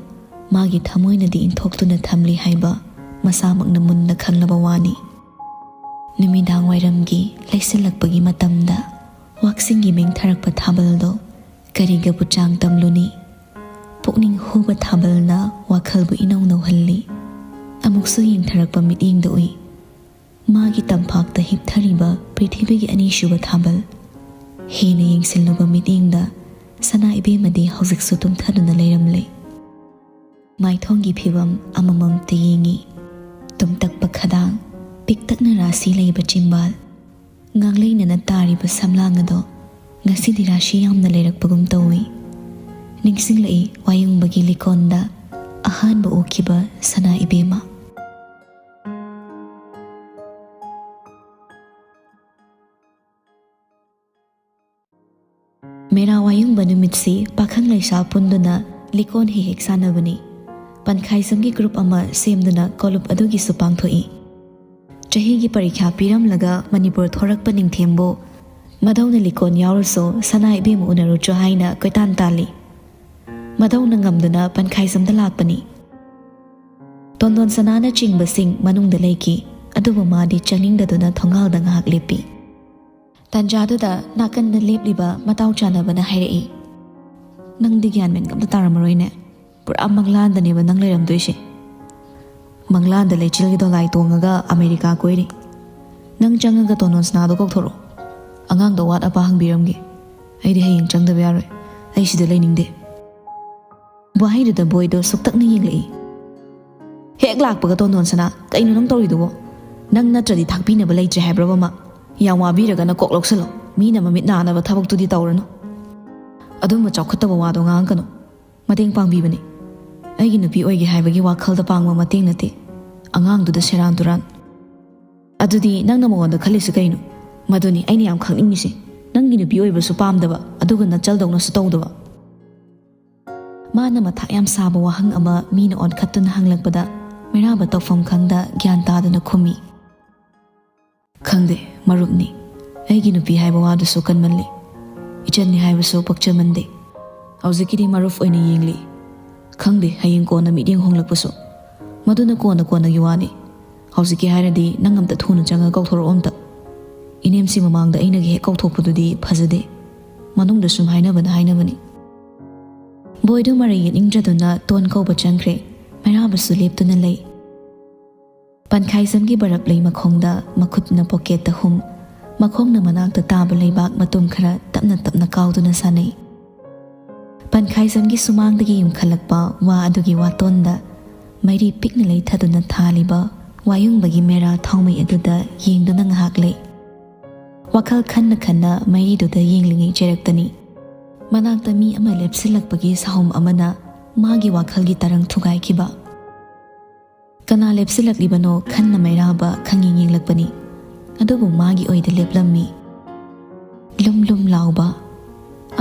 ꯃꯥꯒꯤ ꯊꯃꯣꯏꯅꯗꯤ ꯏꯟꯊꯣꯛꯇꯨꯅ ꯊꯝꯂꯤ ꯍꯥꯏꯕ ꯃꯁꯥꯃꯛꯅ ꯃꯨꯟꯅ ꯈꯪꯂꯕ ꯋꯥꯅꯤ꯫ ꯅꯨꯃꯤꯗꯥꯡ ꯋꯥꯏꯔꯝꯒꯤ ꯂꯩꯁꯤꯜꯂꯛꯄꯒꯤ ꯃꯇꯝꯗ ꯋꯥꯛꯁꯤꯡꯒꯤ ꯃꯦꯡꯊꯔꯛꯄ ꯊꯥꯕꯜꯗꯣ ꯀꯔꯤꯒꯕꯨ ꯆꯥꯡ ꯇꯝꯂꯨꯅꯤ? ꯄꯨꯛꯅꯤꯡ ꯍꯨꯕ ꯊꯥꯕꯜꯅ ꯋꯥꯈꯜꯕꯨ ꯏꯅꯧ ꯅꯧꯍꯜꯂꯤ꯫ ꯑꯃꯨꯛꯁꯨ ꯌꯦꯡꯊꯔꯛꯄ ꯃꯤꯠꯌꯦꯡꯗ ꯎꯏ꯫ ꯃꯥꯒꯤ ꯇꯝꯄꯥꯛꯇ ꯍꯤꯞꯊꯔꯤꯕ ꯄ꯭ꯔꯤꯊꯤꯕꯤꯒꯤ ꯑꯅꯤꯁꯨꯕ ꯊꯥꯕꯜ꯫ ꯍꯦꯟꯅ ꯌꯦꯡꯁꯤꯜꯂꯨꯕ ꯃꯤꯠꯌꯦꯡꯗ ꯁꯅꯥ ꯏꯕꯦꯝꯃꯗꯤ ꯍꯧꯖꯤꯛꯁꯨ ꯇꯨꯝꯊꯗꯨꯅ ꯂꯩꯔꯝꯂꯦ꯫ ꯃꯥꯏꯊꯣꯡꯒꯤ ꯐꯤꯕꯝ ꯑꯃꯃꯝꯇ ꯌꯦꯡꯉꯤ꯫ ꯇꯨꯝꯇꯛꯄ ꯈꯗꯥꯡ, ꯄꯤꯛꯇꯛꯅ ꯔꯥꯁꯤ ꯂꯩꯕ ꯆꯤꯝꯕꯥꯜ, ꯉꯥꯡꯂꯩꯅꯅ ꯇꯥꯔꯤꯕ ꯁꯝꯂꯥꯡ ꯑꯗꯣ ꯉꯁꯤꯗꯤ ꯔꯥꯁꯤ ꯌꯥꯝꯅ ꯂꯩꯔꯛꯄꯒꯨꯝ ꯇꯧꯏ꯫ ꯅꯤꯡꯁꯤꯡꯂꯛꯏ ꯋꯥꯌꯨꯡꯕꯒꯤ ꯂꯤꯀꯣꯟꯗ ꯑꯍꯥꯟꯕ ꯎꯈꯤꯕ ꯁꯅꯥ ꯏꯕꯦꯝꯃ꯫ ꯃꯦꯔꯥ ꯋꯥꯌꯨꯡꯕ ꯅꯨꯃꯤꯠꯁꯤ ꯄꯥꯈꯪ ꯂꯩꯁꯥ ꯄꯨꯟꯗꯨꯅ ꯂꯤꯀꯣꯟ ꯍꯦꯛ ꯍꯦꯛ ꯁꯥꯟꯅꯕꯅꯤ꯫ ꯄꯟꯈꯥꯏꯖꯝꯒꯤ ꯒ꯭ꯔꯨꯞ ꯑꯃ ꯁꯦꯝꯗꯨꯅ ꯀꯣꯂꯨꯞ ꯑꯗꯨꯒꯤꯁꯨ ꯄꯥꯡꯊꯣꯛꯏ꯫ ꯆꯍꯤꯒꯤ ꯄꯔꯤꯈ꯭ꯌꯥ ꯄꯤꯔꯝꯂꯒ ꯃꯅꯤꯄꯨꯔ ꯊꯣꯔꯛꯄ ꯅꯤꯡꯊꯦꯝꯕꯨ ꯃꯗꯧꯅ ꯂꯤꯀꯣꯟ ꯌꯥꯎꯔꯁꯨ ꯁꯅꯥ ꯏꯕꯦꯝꯃ ꯎꯅꯔꯨꯆꯣ ꯍꯥꯏꯅ ꯀꯣꯏꯇꯥꯟ ꯇꯥꯜꯂꯤ꯫ ꯃꯗꯧꯅ ꯉꯝꯗꯨꯅ ꯄꯟꯈꯥꯏꯖꯝꯗ ꯂꯥꯛꯄꯅꯤ꯫ ꯇꯣꯟꯗꯣꯟ ꯁꯅꯥꯅꯆꯤꯡꯕꯁꯤꯡ ꯃꯅꯨꯡꯗ ꯂꯩꯈꯤ, ꯑꯗꯨꯕꯨ ꯃꯥꯗꯤ ꯆꯪꯅꯤꯡꯗꯗꯨꯅ ꯊꯣꯡꯒꯥꯜꯗ ꯉꯥꯏꯍꯥꯛ ꯂꯦꯞꯄꯤ꯫ ꯇꯥꯟꯖꯥꯗꯨꯗ ꯅꯥꯀꯟꯗ ꯂꯦꯞꯂꯤꯕ ꯃꯇꯥꯎ ꯆꯥꯟꯅꯕꯅ ꯍꯥꯏꯔꯛꯏ, "ꯅꯪꯗꯤ ꯒ꯭ꯌꯥꯟ ꯃꯦꯟꯒ ꯑꯝꯇ ꯇꯥꯔꯝꯃꯔꯣꯏꯅꯦ꯫ ꯄꯨꯔꯥ ꯃꯪꯂꯥꯟꯗꯅꯦꯕ ꯅꯪ ꯂꯩꯔꯝꯗꯣꯏꯁꯦ꯫ ꯃꯪꯂꯥꯟꯗ ꯂꯩꯆꯤꯜꯒꯤ ꯗꯣꯂꯥꯏ ꯇꯣꯡꯉꯒ ꯑꯃꯦꯔꯤꯀꯥ ꯀꯣꯏꯔꯤ꯫ ꯅꯪ ꯆꯪꯉꯒ ꯇꯣꯟꯗꯣꯟ ꯁꯅꯥꯗꯣ ꯀꯧꯊꯣꯔꯛꯑꯣ꯫ ꯑꯉꯥꯡꯗꯣ ꯑꯋꯥꯠ ꯑꯄꯥ ꯍꯪꯕꯤꯔꯝꯒꯦ꯫ ꯑꯩꯗꯤ ꯍꯌꯦꯡ ꯆꯪꯗꯕ ꯌꯥꯔꯣꯏ꯫ ꯑꯩ ꯁꯤꯗ ꯂꯩꯅꯤꯡꯗꯦ꯫ ꯋꯥꯍꯩꯗꯨꯗ ꯕꯣꯏꯗꯣ ꯁꯨꯛꯇꯛꯅ ꯌꯦꯡꯂꯛꯏ꯫ ꯍꯦꯛ ꯂꯥꯛꯄꯒ ꯇꯣꯟꯗꯣꯟ ꯁꯅꯥ, "ꯀꯩꯅꯣ ꯅꯪ ꯇꯧꯔꯤꯗꯨꯕꯣ? ꯅꯪ ꯅꯠꯇ꯭ꯔꯗꯤ ꯊꯥꯛꯄꯤꯅꯕ ꯂꯩꯇ꯭ꯔꯦ ꯍꯥꯏꯕ꯭ꯔꯕ ꯃꯥ? ꯌꯥꯝ ꯋꯥꯕꯤꯔꯒꯅ ꯀꯣꯛ ꯂꯧꯁꯜꯂꯣ꯫ ꯃꯤꯅ ꯃꯃꯤꯠ ꯅꯥꯅꯕ ꯊꯕꯛꯇꯨꯗꯤ ꯇꯧꯔꯅꯨ꯫ ꯑꯗꯨꯝꯕ ꯆꯥꯎꯈꯠꯇꯕ ꯋꯥꯗꯣ ꯉꯥꯡꯉꯛꯀꯅꯨ꯫ ꯃꯇꯦꯡ ꯄꯥꯡꯕꯤꯕꯅꯤ꯫ ꯑꯩꯒꯤ ꯅꯨꯄꯤ ꯑꯣꯏꯒꯦ ꯍꯥꯏꯕꯒꯤ ꯋꯥꯈꯜꯗ ꯄꯥꯡꯕ ꯃꯇꯦꯡ ꯅꯠꯇꯦ꯫ ꯑꯉꯥꯡꯗꯨꯗ ꯁꯦꯔꯥꯟ ꯇꯨꯔꯥꯟ꯫ ꯑꯗꯨꯗꯤ ꯅꯪꯅ ꯃꯉꯣꯟꯗ ꯈꯜꯂꯤꯁꯤ ꯀꯩꯅꯣ? ꯃꯗꯨꯅꯤ ꯑꯩꯅ ꯌꯥꯝ ꯈꯪꯅꯤꯡꯉꯤꯁꯦ꯫ ꯅꯪꯒꯤ ꯅꯨꯄꯤ ꯑꯣꯏꯕꯁꯨ ꯄꯥꯝꯗꯕ, ꯑꯗꯨꯒ ꯅꯆꯜꯗꯧꯅꯁꯨ ꯇꯧꯗꯕ꯫" ꯃꯥꯅ ꯃꯊꯥ ꯌꯥꯝ ꯁꯥꯕ ꯋꯥꯍꯪ ꯑꯃ ꯃꯤꯅ ꯑꯣꯟꯈꯠꯇꯨꯅ ꯍꯪꯂꯛꯄꯗ ꯃꯩꯔꯥꯕ ꯇꯧꯐꯝ ꯈꯪꯗ ꯒ꯭ꯌꯥꯟ ꯇꯥꯗꯅ ꯈꯨꯝꯃꯤ꯫ "ꯈꯪꯗꯦ, ꯃꯔꯨꯞꯅꯤ꯫ ꯑꯩꯒꯤ ꯅꯨꯄꯤ ꯍꯥꯏꯕ ꯋꯥꯗꯨꯁꯨ ꯀꯟꯃꯜꯂꯤ꯫ ꯏꯆꯟꯅꯤ ꯍꯥꯏꯕꯁꯨ ꯄꯛꯆꯃꯟꯗꯦ꯫ ꯍꯧꯖꯤꯛꯀꯤꯗꯤ ꯃꯔꯨꯞ ꯑꯣꯏꯅ ꯌꯦꯡꯂꯤ꯫ ꯈꯪꯗꯦ, ꯍꯌꯦꯡ ꯀꯣꯟꯅ ꯃꯤꯠꯌꯦꯡ ꯍꯣꯡꯂꯛꯄꯁꯨ꯫ ꯃꯗꯨꯅ ꯀꯣꯟꯅ ꯀꯣꯟꯅꯒꯤ ꯋꯥꯅꯤ꯫ ꯍꯧꯖꯤꯛꯀꯤ ꯍꯥꯏꯔꯗꯤ ꯅꯪ ꯑꯝꯇ ꯊꯨꯅ ꯆꯪꯉꯒ ꯀꯧꯊꯣꯔꯛꯑꯣ ꯑꯝꯇ꯫ ꯏꯅꯦꯝꯁꯤ ꯃꯃꯥꯡꯗ ꯑꯩꯅꯒ ꯍꯦꯛ ꯀꯧꯊꯣꯛꯄꯗꯨꯗꯤ ꯐꯖꯗꯦ꯫" ꯃꯅꯨꯡꯗ ꯁꯨꯝ ꯍꯥꯏꯅꯕꯅ ꯍꯥꯏꯅꯕꯅꯤ꯫ ꯕꯣꯏꯗꯨ ꯃꯔꯩ ꯌꯦꯠꯅꯤꯡꯗ꯭ꯔꯗꯨꯅ ꯇꯣꯟ ꯀꯧꯕ ꯆꯪꯈ꯭ꯔꯦ꯫ ꯃꯩꯔꯥꯕꯁꯨ ꯂꯦꯞꯇꯨꯅ ꯂꯩ꯫ ꯄꯟꯈꯥꯏꯖꯝꯒꯤ ꯕꯔꯞ ꯂꯩ ꯃꯈꯣꯡꯗ ꯃꯈꯨꯠꯅ ꯄꯣꯀꯦꯠꯇ ꯍꯨꯝ, ꯃꯈꯣꯡꯅ ꯃꯅꯥꯛꯇ ꯇꯥꯕ ꯂꯩꯕꯥꯛ ꯃꯇꯨꯝ ꯈꯔ ꯇꯞꯅ ꯇꯞꯅ ꯀꯥꯎꯗꯨꯅ ꯁꯥꯟꯅꯩ꯫ ꯄꯟꯈꯥꯏꯖꯝꯒꯤ ꯁꯨꯃꯥꯡꯗꯒꯤ ꯌꯨꯝꯈꯠꯂꯛꯄ ꯋꯥ ꯑꯗꯨꯒꯤ ꯋꯥꯇꯣꯟꯗ ꯃꯩꯔꯤ ꯄꯤꯛꯅ ꯂꯩꯊꯗꯨꯅ ꯊꯥꯜꯂꯤꯕ ꯋꯥꯌꯨꯡꯕꯒꯤ ꯃꯦꯔꯥ ꯊꯥꯎꯃꯩ ꯑꯗꯨꯗ ꯌꯦꯡꯗꯨꯅ ꯉꯥꯏꯍꯥꯛ ꯂꯩ꯫ ꯋꯥꯈꯜ ꯈꯟꯅ ꯈꯟꯅ ꯃꯩꯔꯤꯗꯨꯗ ꯌꯦꯡꯂꯤꯉꯩ ꯆꯩꯔꯛꯇꯅꯤ ꯃꯅꯥꯛꯇ ꯃꯤ ꯑꯃ ꯂꯦꯞꯁꯤꯜꯂꯛꯄꯒꯤ ꯁꯥꯍꯨꯝ ꯑꯃꯅ ꯃꯥꯒꯤ ꯋꯥꯈꯜꯒꯤ ꯇꯔꯪ ꯊꯨꯒꯥꯏꯈꯤꯕ꯫ ꯀꯅꯥ ꯂꯦꯞꯁꯤꯜꯂꯛꯂꯤꯕꯅꯣ ꯈꯟꯅ ꯃꯩꯔꯥꯕ ꯈꯪꯌꯦꯡ ꯌꯦꯡꯂꯛꯄꯅꯤ꯫ ꯑꯗꯨꯕꯨ ꯃꯥꯒꯤ ꯑꯣꯏꯗ ꯂꯦꯞꯂꯝꯃꯤ꯫ ꯂꯨꯝ ꯂꯨꯝ ꯂꯥꯎꯕ,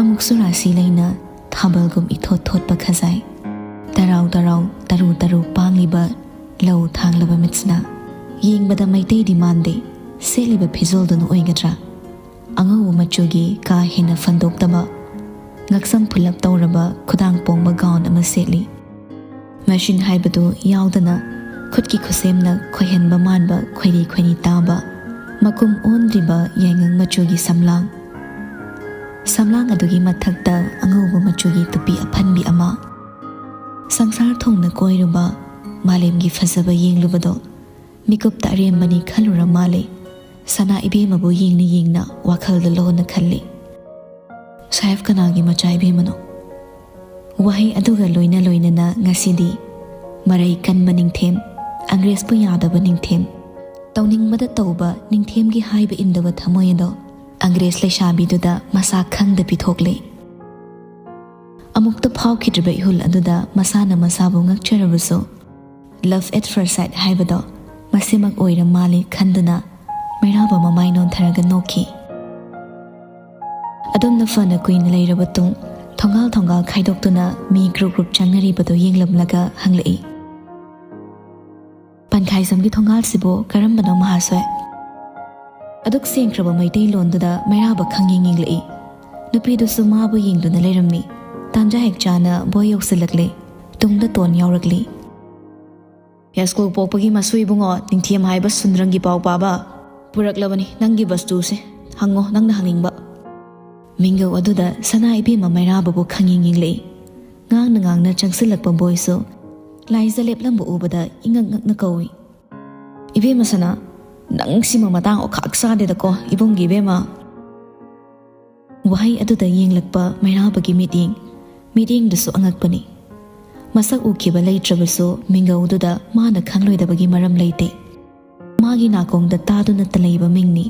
ꯑꯃꯨꯛꯁꯨ ꯔꯥꯁꯤ ꯂꯩꯅ ꯊꯥꯕꯜꯒꯨꯝ ꯏꯊꯣꯠ ꯊꯣꯠꯄ ꯈꯖꯥꯏ, ꯇꯔꯥꯎ ꯇꯔꯥꯎ ꯇꯔꯨ ꯇꯔꯨ ꯄꯥꯡꯂꯤꯕ ꯂꯧ ꯊꯥꯡꯂꯕ ꯃꯤꯠꯁꯤꯅ꯫ ꯌꯦꯡꯕꯗ ꯃꯩꯇꯩꯗꯤ ꯃꯥꯟꯗꯦ, ꯁꯦꯠꯂꯤꯕ ꯐꯤꯖꯣꯜꯗꯨꯅ ꯑꯣꯏꯒꯗ꯭ꯔꯥ? ꯑꯉꯧꯕ ꯃꯆꯨꯒꯤ ꯀꯥ ꯍꯦꯟꯅ ꯐꯟꯗꯣꯛꯇꯕ, ꯉꯛꯁꯝ ꯐꯨꯜꯂꯞ ꯇꯧꯔꯕ ꯈꯨꯗꯥꯡ ꯄꯣꯡꯕ ꯒꯥꯎꯟ ꯑꯃ ꯁꯦꯠꯂꯤ꯫ ꯃꯦꯁꯤꯟ ꯍꯥꯏꯕꯗꯨ ꯌꯥꯎꯗꯅ ꯈꯨꯠꯀꯤ ꯈꯨꯠꯁꯦꯝꯅ ꯈꯣꯏꯍꯟꯕ ꯃꯥꯟꯕ ꯈꯣꯏꯔꯤ ꯈꯣꯏꯔꯤ ꯇꯥꯕ, ꯃꯀꯨꯝ ꯑꯣꯟꯗ꯭ꯔꯤꯕ ꯌꯥꯏꯉꯪ ꯃꯆꯨꯒꯤ ꯁꯝꯂꯥꯡ꯫ ꯁꯝꯂꯥꯡ ꯑꯗꯨꯒꯤ ꯃꯊꯛꯇ ꯑꯉꯧꯕ ꯃꯆꯨꯒꯤ ꯇꯨꯄꯤ ꯑꯐꯟꯕꯤ ꯑꯃ꯫ ꯁꯪꯁꯥꯔ ꯊꯣꯡꯅ ꯀꯣꯏꯔꯨꯕ, ꯃꯥꯂꯦꯝꯒꯤ ꯐꯖꯕ ꯌꯦꯡꯂꯨꯕꯗꯣ ꯃꯤꯀꯨꯞꯇ ꯑꯔꯦꯝꯕꯅꯤ ꯈꯜꯂꯨꯔ ꯃꯥꯜꯂꯦ꯫ ꯁꯅꯥ ꯏꯕꯦꯝꯃꯕꯨ ꯌꯦꯡꯅ ꯌꯦꯡꯅ ꯋꯥꯈꯜꯗ ꯂꯣꯟꯅ ꯈꯜꯂꯤ꯫ ꯁꯥꯍꯦꯕ ꯀꯅꯥꯒꯤ ꯃꯆꯥ ꯏꯕꯦꯝꯃꯅꯣ? ꯋꯥꯍꯩ ꯑꯗꯨꯒ ꯂꯣꯏꯅ ꯂꯣꯏꯅꯅ ꯉꯁꯤꯗꯤ ꯃꯔꯩ ꯀꯟꯕ ꯅꯤꯡꯊꯦꯝ, ꯑꯪꯒ꯭ꯔꯦꯖꯄꯨ ꯌꯥꯗꯕ ꯅꯤꯡꯊꯦꯝ, ꯇꯧꯅꯤꯡꯕꯗ ꯇꯧꯕ ꯅꯤꯡꯊꯦꯝꯒꯤ ꯍꯥꯏꯕ ꯏꯟꯗꯕ ꯊꯃꯣꯏ ꯑꯗꯣ ꯑꯪꯒ꯭ꯔꯦꯖ ꯂꯩꯁꯥꯕꯤꯗꯨꯗ ꯃꯁꯥ ꯈꯪꯗ ꯄꯤꯊꯣꯛꯂꯦ꯫ ꯑꯃꯨꯛꯇ ꯐꯥꯎꯈꯤꯗ꯭ꯔꯤꯕ ꯏꯍꯨꯜ ꯑꯗꯨꯗ ꯃꯁꯥꯅ ꯃꯁꯥꯕꯨ ꯉꯛꯆꯔꯕꯁꯨ, love at first sight ꯍꯥꯏꯕꯗꯣ ꯃꯁꯤꯃꯛ ꯑꯣꯏꯔ ꯃꯥꯜꯂꯦ ꯈꯟꯗꯨꯅ ꯃꯩꯔꯥꯕ ꯃꯃꯥꯏ ꯅꯣꯟꯊꯔꯒ ꯅꯣꯛꯈꯤ꯫ ꯑꯗꯨꯝꯅ ꯐꯅ ꯀꯨꯏꯅ ꯂꯩꯔꯕ ꯇꯨꯡ, ꯊꯣꯡꯒꯥꯜ ꯊꯣꯡꯒꯥꯜ ꯈꯥꯏꯗꯣꯛꯇꯨꯅ ꯃꯤ ꯒ꯭ꯔꯨꯞ ꯒ꯭ꯔꯨꯞ ꯆꯪꯅꯔꯤꯕꯗꯨ ꯌꯦꯡꯂꯝꯂꯒ ꯍꯪꯂꯛꯏ, "ꯄꯟꯈꯥꯏꯖꯝꯒꯤ ꯊꯣꯡꯒꯥꯜꯁꯤꯕꯨ ꯀꯔꯝꯕꯅꯣ, ꯃꯍꯥꯁꯣꯏ?" ꯑꯗꯨꯛ ꯁꯦꯡꯈ꯭ꯔꯕ ꯃꯩꯇꯩꯂꯣꯟꯗꯨꯗ ꯃꯩꯔꯥꯕ ꯈꯪꯌꯦꯡ ꯌꯦꯡꯂꯛꯏ꯫ ꯅꯨꯄꯤꯗꯨꯁꯨ ꯃꯥꯕꯨ ꯌꯦꯡꯗꯨꯅ ꯂꯩꯔꯝꯃꯤ꯫ ꯇꯥꯟꯖꯥ ꯍꯦꯛ ꯆꯥꯅ ꯕꯣꯏ ꯌꯧꯁꯤꯜꯂꯛꯂꯦ꯫ ꯇꯨꯡꯗ ꯇꯣꯟ ꯌꯥꯎꯔꯛꯂꯤ꯫ "ꯌꯥꯏꯁ꯭ꯀꯨꯜ ꯄꯣꯛꯄꯒꯤ ꯃꯁꯨ ꯏꯕꯨꯡꯉꯣ, ꯅꯤꯡꯊꯦꯝ ꯍꯥꯏꯕ ꯁꯨꯟꯗ꯭ꯔꯪꯒꯤ ꯄꯥꯎ ꯄꯥꯕ ꯄꯨꯔꯛꯂꯕꯅꯤ꯫ ꯅꯪꯒꯤ ꯕꯁꯇꯨꯁꯦ ꯍꯪꯉꯣ, ꯅꯪꯅ ꯍꯪꯅꯤꯡꯕ꯫" ꯃꯤꯡꯒꯧ ꯑꯗꯨꯗ ꯁꯅꯥ ꯏꯕꯦꯝꯃ ꯃꯩꯔꯥꯕꯕꯨ ꯈꯪꯌꯦꯡ ꯌꯦꯡꯂꯛꯏ꯫ ꯉꯥꯡꯅ ꯉꯥꯡꯅ ꯆꯪꯁꯤꯜꯂꯛꯄ ꯕꯣꯏꯁꯨ ꯂꯥꯏꯖ ꯂꯦꯞꯂꯝꯕ ꯎꯕꯗ ꯏꯉꯛ ꯉꯛꯅ ꯀꯧꯏ, "ꯏꯕꯦꯝꯃ ꯁꯅꯥ, ꯅꯪ ꯁꯤꯃ ꯃꯇꯥꯡ ꯑꯣꯈꯥꯛ ꯆꯥꯗꯦꯗꯀꯣ, ꯏꯕꯨꯡꯒꯤ ꯏꯕꯦꯝꯃ꯫" ꯋꯥꯍꯩ ꯑꯗꯨꯗ ꯌꯦꯡꯂꯛꯄ ꯃꯩꯔꯥꯕꯒꯤ ꯃꯤꯠꯌꯦꯡ, ꯃꯤꯠꯌꯦꯡꯗꯨꯁꯨ ꯑꯉꯛꯄꯅꯤ꯫ ꯃꯁꯛ ꯎꯈꯤꯕ ꯂꯩꯇ꯭ꯔꯕꯁꯨ ꯃꯤꯡꯒꯧꯗꯨꯗ ꯃꯥꯅ ꯈꯪꯂꯣꯏꯗꯕꯒꯤ ꯃꯔꯝ ꯂꯩꯇꯦ꯫ ꯃꯥꯒꯤ ꯅꯥꯀꯣꯡꯗ ꯇꯥꯗꯨꯅꯇ ꯂꯩꯕ ꯃꯤꯡꯅꯤ꯫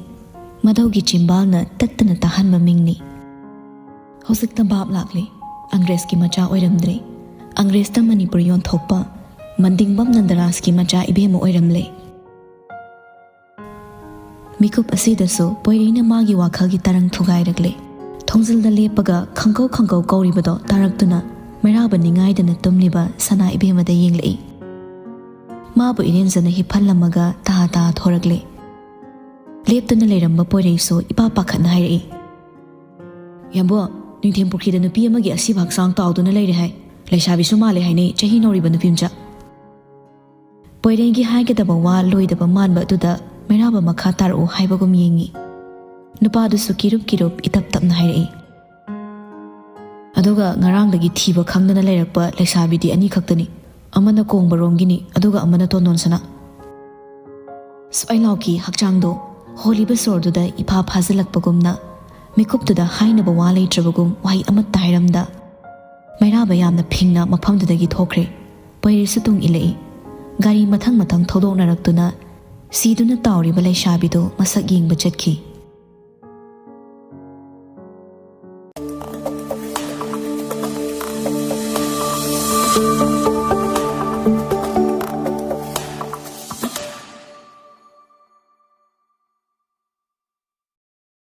ꯃꯙꯧꯒꯤ ꯆꯤꯝꯕꯥꯜꯅ ꯇꯠꯇꯅ ꯇꯥꯍꯟꯕ ꯃꯤꯡꯅꯤ꯫ ꯍꯧꯖꯤꯛꯇ ꯚꯥꯞ ꯂꯥꯛꯂꯦ꯫ ꯑꯪꯒ꯭ꯔꯦꯖꯀꯤ ꯃꯆꯥ ꯑꯣꯏꯔꯝꯗ꯭ꯔꯦ꯫ ꯑꯪꯒ꯭ꯔꯦꯖꯇ ꯃꯅꯤꯄꯨꯔ ꯌꯣꯟꯊꯣꯛꯄ ꯃꯟꯗꯤꯡꯕꯝ ꯅꯟꯗꯔꯥꯖꯀꯤ ꯃꯆꯥ ꯏꯕꯦꯝꯃ ꯑꯣꯏꯔꯝꯂꯦ꯫ ꯃꯤꯀꯨꯞ ꯑꯁꯤꯗꯁꯨ ꯄꯣꯏꯔꯩꯅ ꯃꯥꯒꯤ ꯋꯥꯈꯜꯒꯤ ꯇꯔꯪ ꯊꯨꯒꯥꯏꯔꯛꯂꯦ꯫ ꯊꯣꯡꯖꯤꯜꯗ ꯂꯦꯞꯄꯒ ꯈꯪꯀꯧ ꯈꯪꯀꯧ ꯀꯧꯔꯤꯕꯗꯣ ꯇꯥꯔꯛꯇꯨꯅ ꯃꯩꯔꯥꯕ ꯅꯤꯡꯉꯥꯏꯗꯅ ꯇꯨꯝꯂꯤꯕ ꯁꯅꯥ ꯏꯕꯦꯝꯃꯗ ꯌꯦꯡꯂꯛꯏ꯫ ꯃꯥꯕꯨ ꯏꯔꯦꯟꯖꯅ ꯍꯤꯞꯍꯜꯂꯝꯃꯒ ꯇꯥ ꯇꯥ ꯊꯣꯔꯛꯂꯦ꯫ ꯂꯦꯞꯇꯨꯅ ꯂꯩꯔꯝꯕ ꯄꯣꯏꯔꯩꯁꯨ ꯏꯄꯥ ꯄꯥꯈꯠꯅ ꯍꯥꯏꯔꯛꯏ, "ꯌꯥꯝꯕꯣ, ꯅꯤꯡꯊꯦꯝ ꯄꯨꯈ꯭ꯔꯤꯗ ꯅꯨꯄꯤ ꯑꯃꯒꯤ ꯑꯁꯤꯕ ꯍꯛꯆꯥꯡ ꯇꯥꯎꯗꯨꯅ ꯂꯩꯔꯦ ꯍꯥꯏ꯫ ꯂꯩꯁꯥꯕꯤꯁꯨ ꯃꯥꯜꯂꯦ ꯍꯥꯏꯅꯩ, ꯆꯍꯤ ꯅꯧꯔꯤꯕ ꯅꯨꯄꯤ ꯃꯆꯥ꯫" ꯄꯣꯏꯔꯩꯒꯤ ꯍꯥꯏꯒꯗꯕ ꯋꯥ ꯂꯣꯏꯗꯕ ꯃꯥꯟꯕ ꯑꯗꯨꯗ ꯃꯩꯔꯥꯕ ꯃꯈꯥ ꯇꯥꯔꯛꯎ ꯍꯥꯏꯕꯒꯨꯝ ꯌꯦꯡꯉꯤ꯫ ꯅꯨꯄꯥꯗꯨꯁꯨ ꯀꯤꯔꯨꯞ ꯀꯤꯔꯨꯞ ꯏꯇꯞ ꯇꯞꯅ ꯍꯥꯏꯔꯛꯏ, "ꯑꯗꯨꯒ ꯉꯔꯥꯡꯗꯒꯤ ꯊꯤꯕ ꯈꯪꯗꯅ ꯂꯩꯔꯛꯄ ꯂꯩꯁꯥꯕꯤꯗꯤ ꯑꯅꯤꯈꯛꯇꯅꯤ꯫ ꯑꯃꯅ ꯀꯣꯡꯕꯔꯣꯝꯒꯤꯅꯤ, ꯑꯗꯨꯒ ꯑꯃꯅ ꯇꯣꯟꯗꯣꯟꯁꯅꯥ꯫ ꯁ꯭ꯋꯥꯏꯂꯥꯎꯒꯤ ꯍꯛꯆꯥꯡꯗꯣ ꯍꯣꯜꯂꯤꯕ ꯁꯣꯔꯗꯨꯗ ꯏꯐꯥ ꯐꯥꯖꯤꯜꯂꯛꯄꯒꯨꯝꯅ, ꯃꯤꯀꯨꯞꯇꯨꯗ ꯍꯥꯏꯅꯕ ꯋꯥ ꯂꯩꯇ꯭ꯔꯕꯒꯨꯝ ꯋꯥꯍꯩ ꯑꯃꯠꯇ ꯍꯥꯏꯔꯝꯗ, ꯃꯩꯔꯥꯕ ꯌꯥꯝꯅ ꯐꯤꯡꯅ ꯃꯐꯝꯗꯨꯗꯒꯤ ꯊꯣꯛꯈ꯭ꯔꯦ꯫ ꯄꯩꯔꯤꯁꯨ ꯇꯨꯡ ꯏꯜꯂꯛꯏ꯫ ꯒꯥꯔꯤ ꯃꯊꯪ ꯃꯊꯪ ꯊꯧꯗꯣꯛꯅꯔꯛꯇꯨꯅ ꯁꯤꯗꯨꯅ ꯇꯥꯎꯔꯤꯕ ꯂꯩꯁꯥꯕꯤꯗꯨ ꯃꯁꯛ ꯌꯦꯡꯕ ꯆꯠꯈꯤ꯫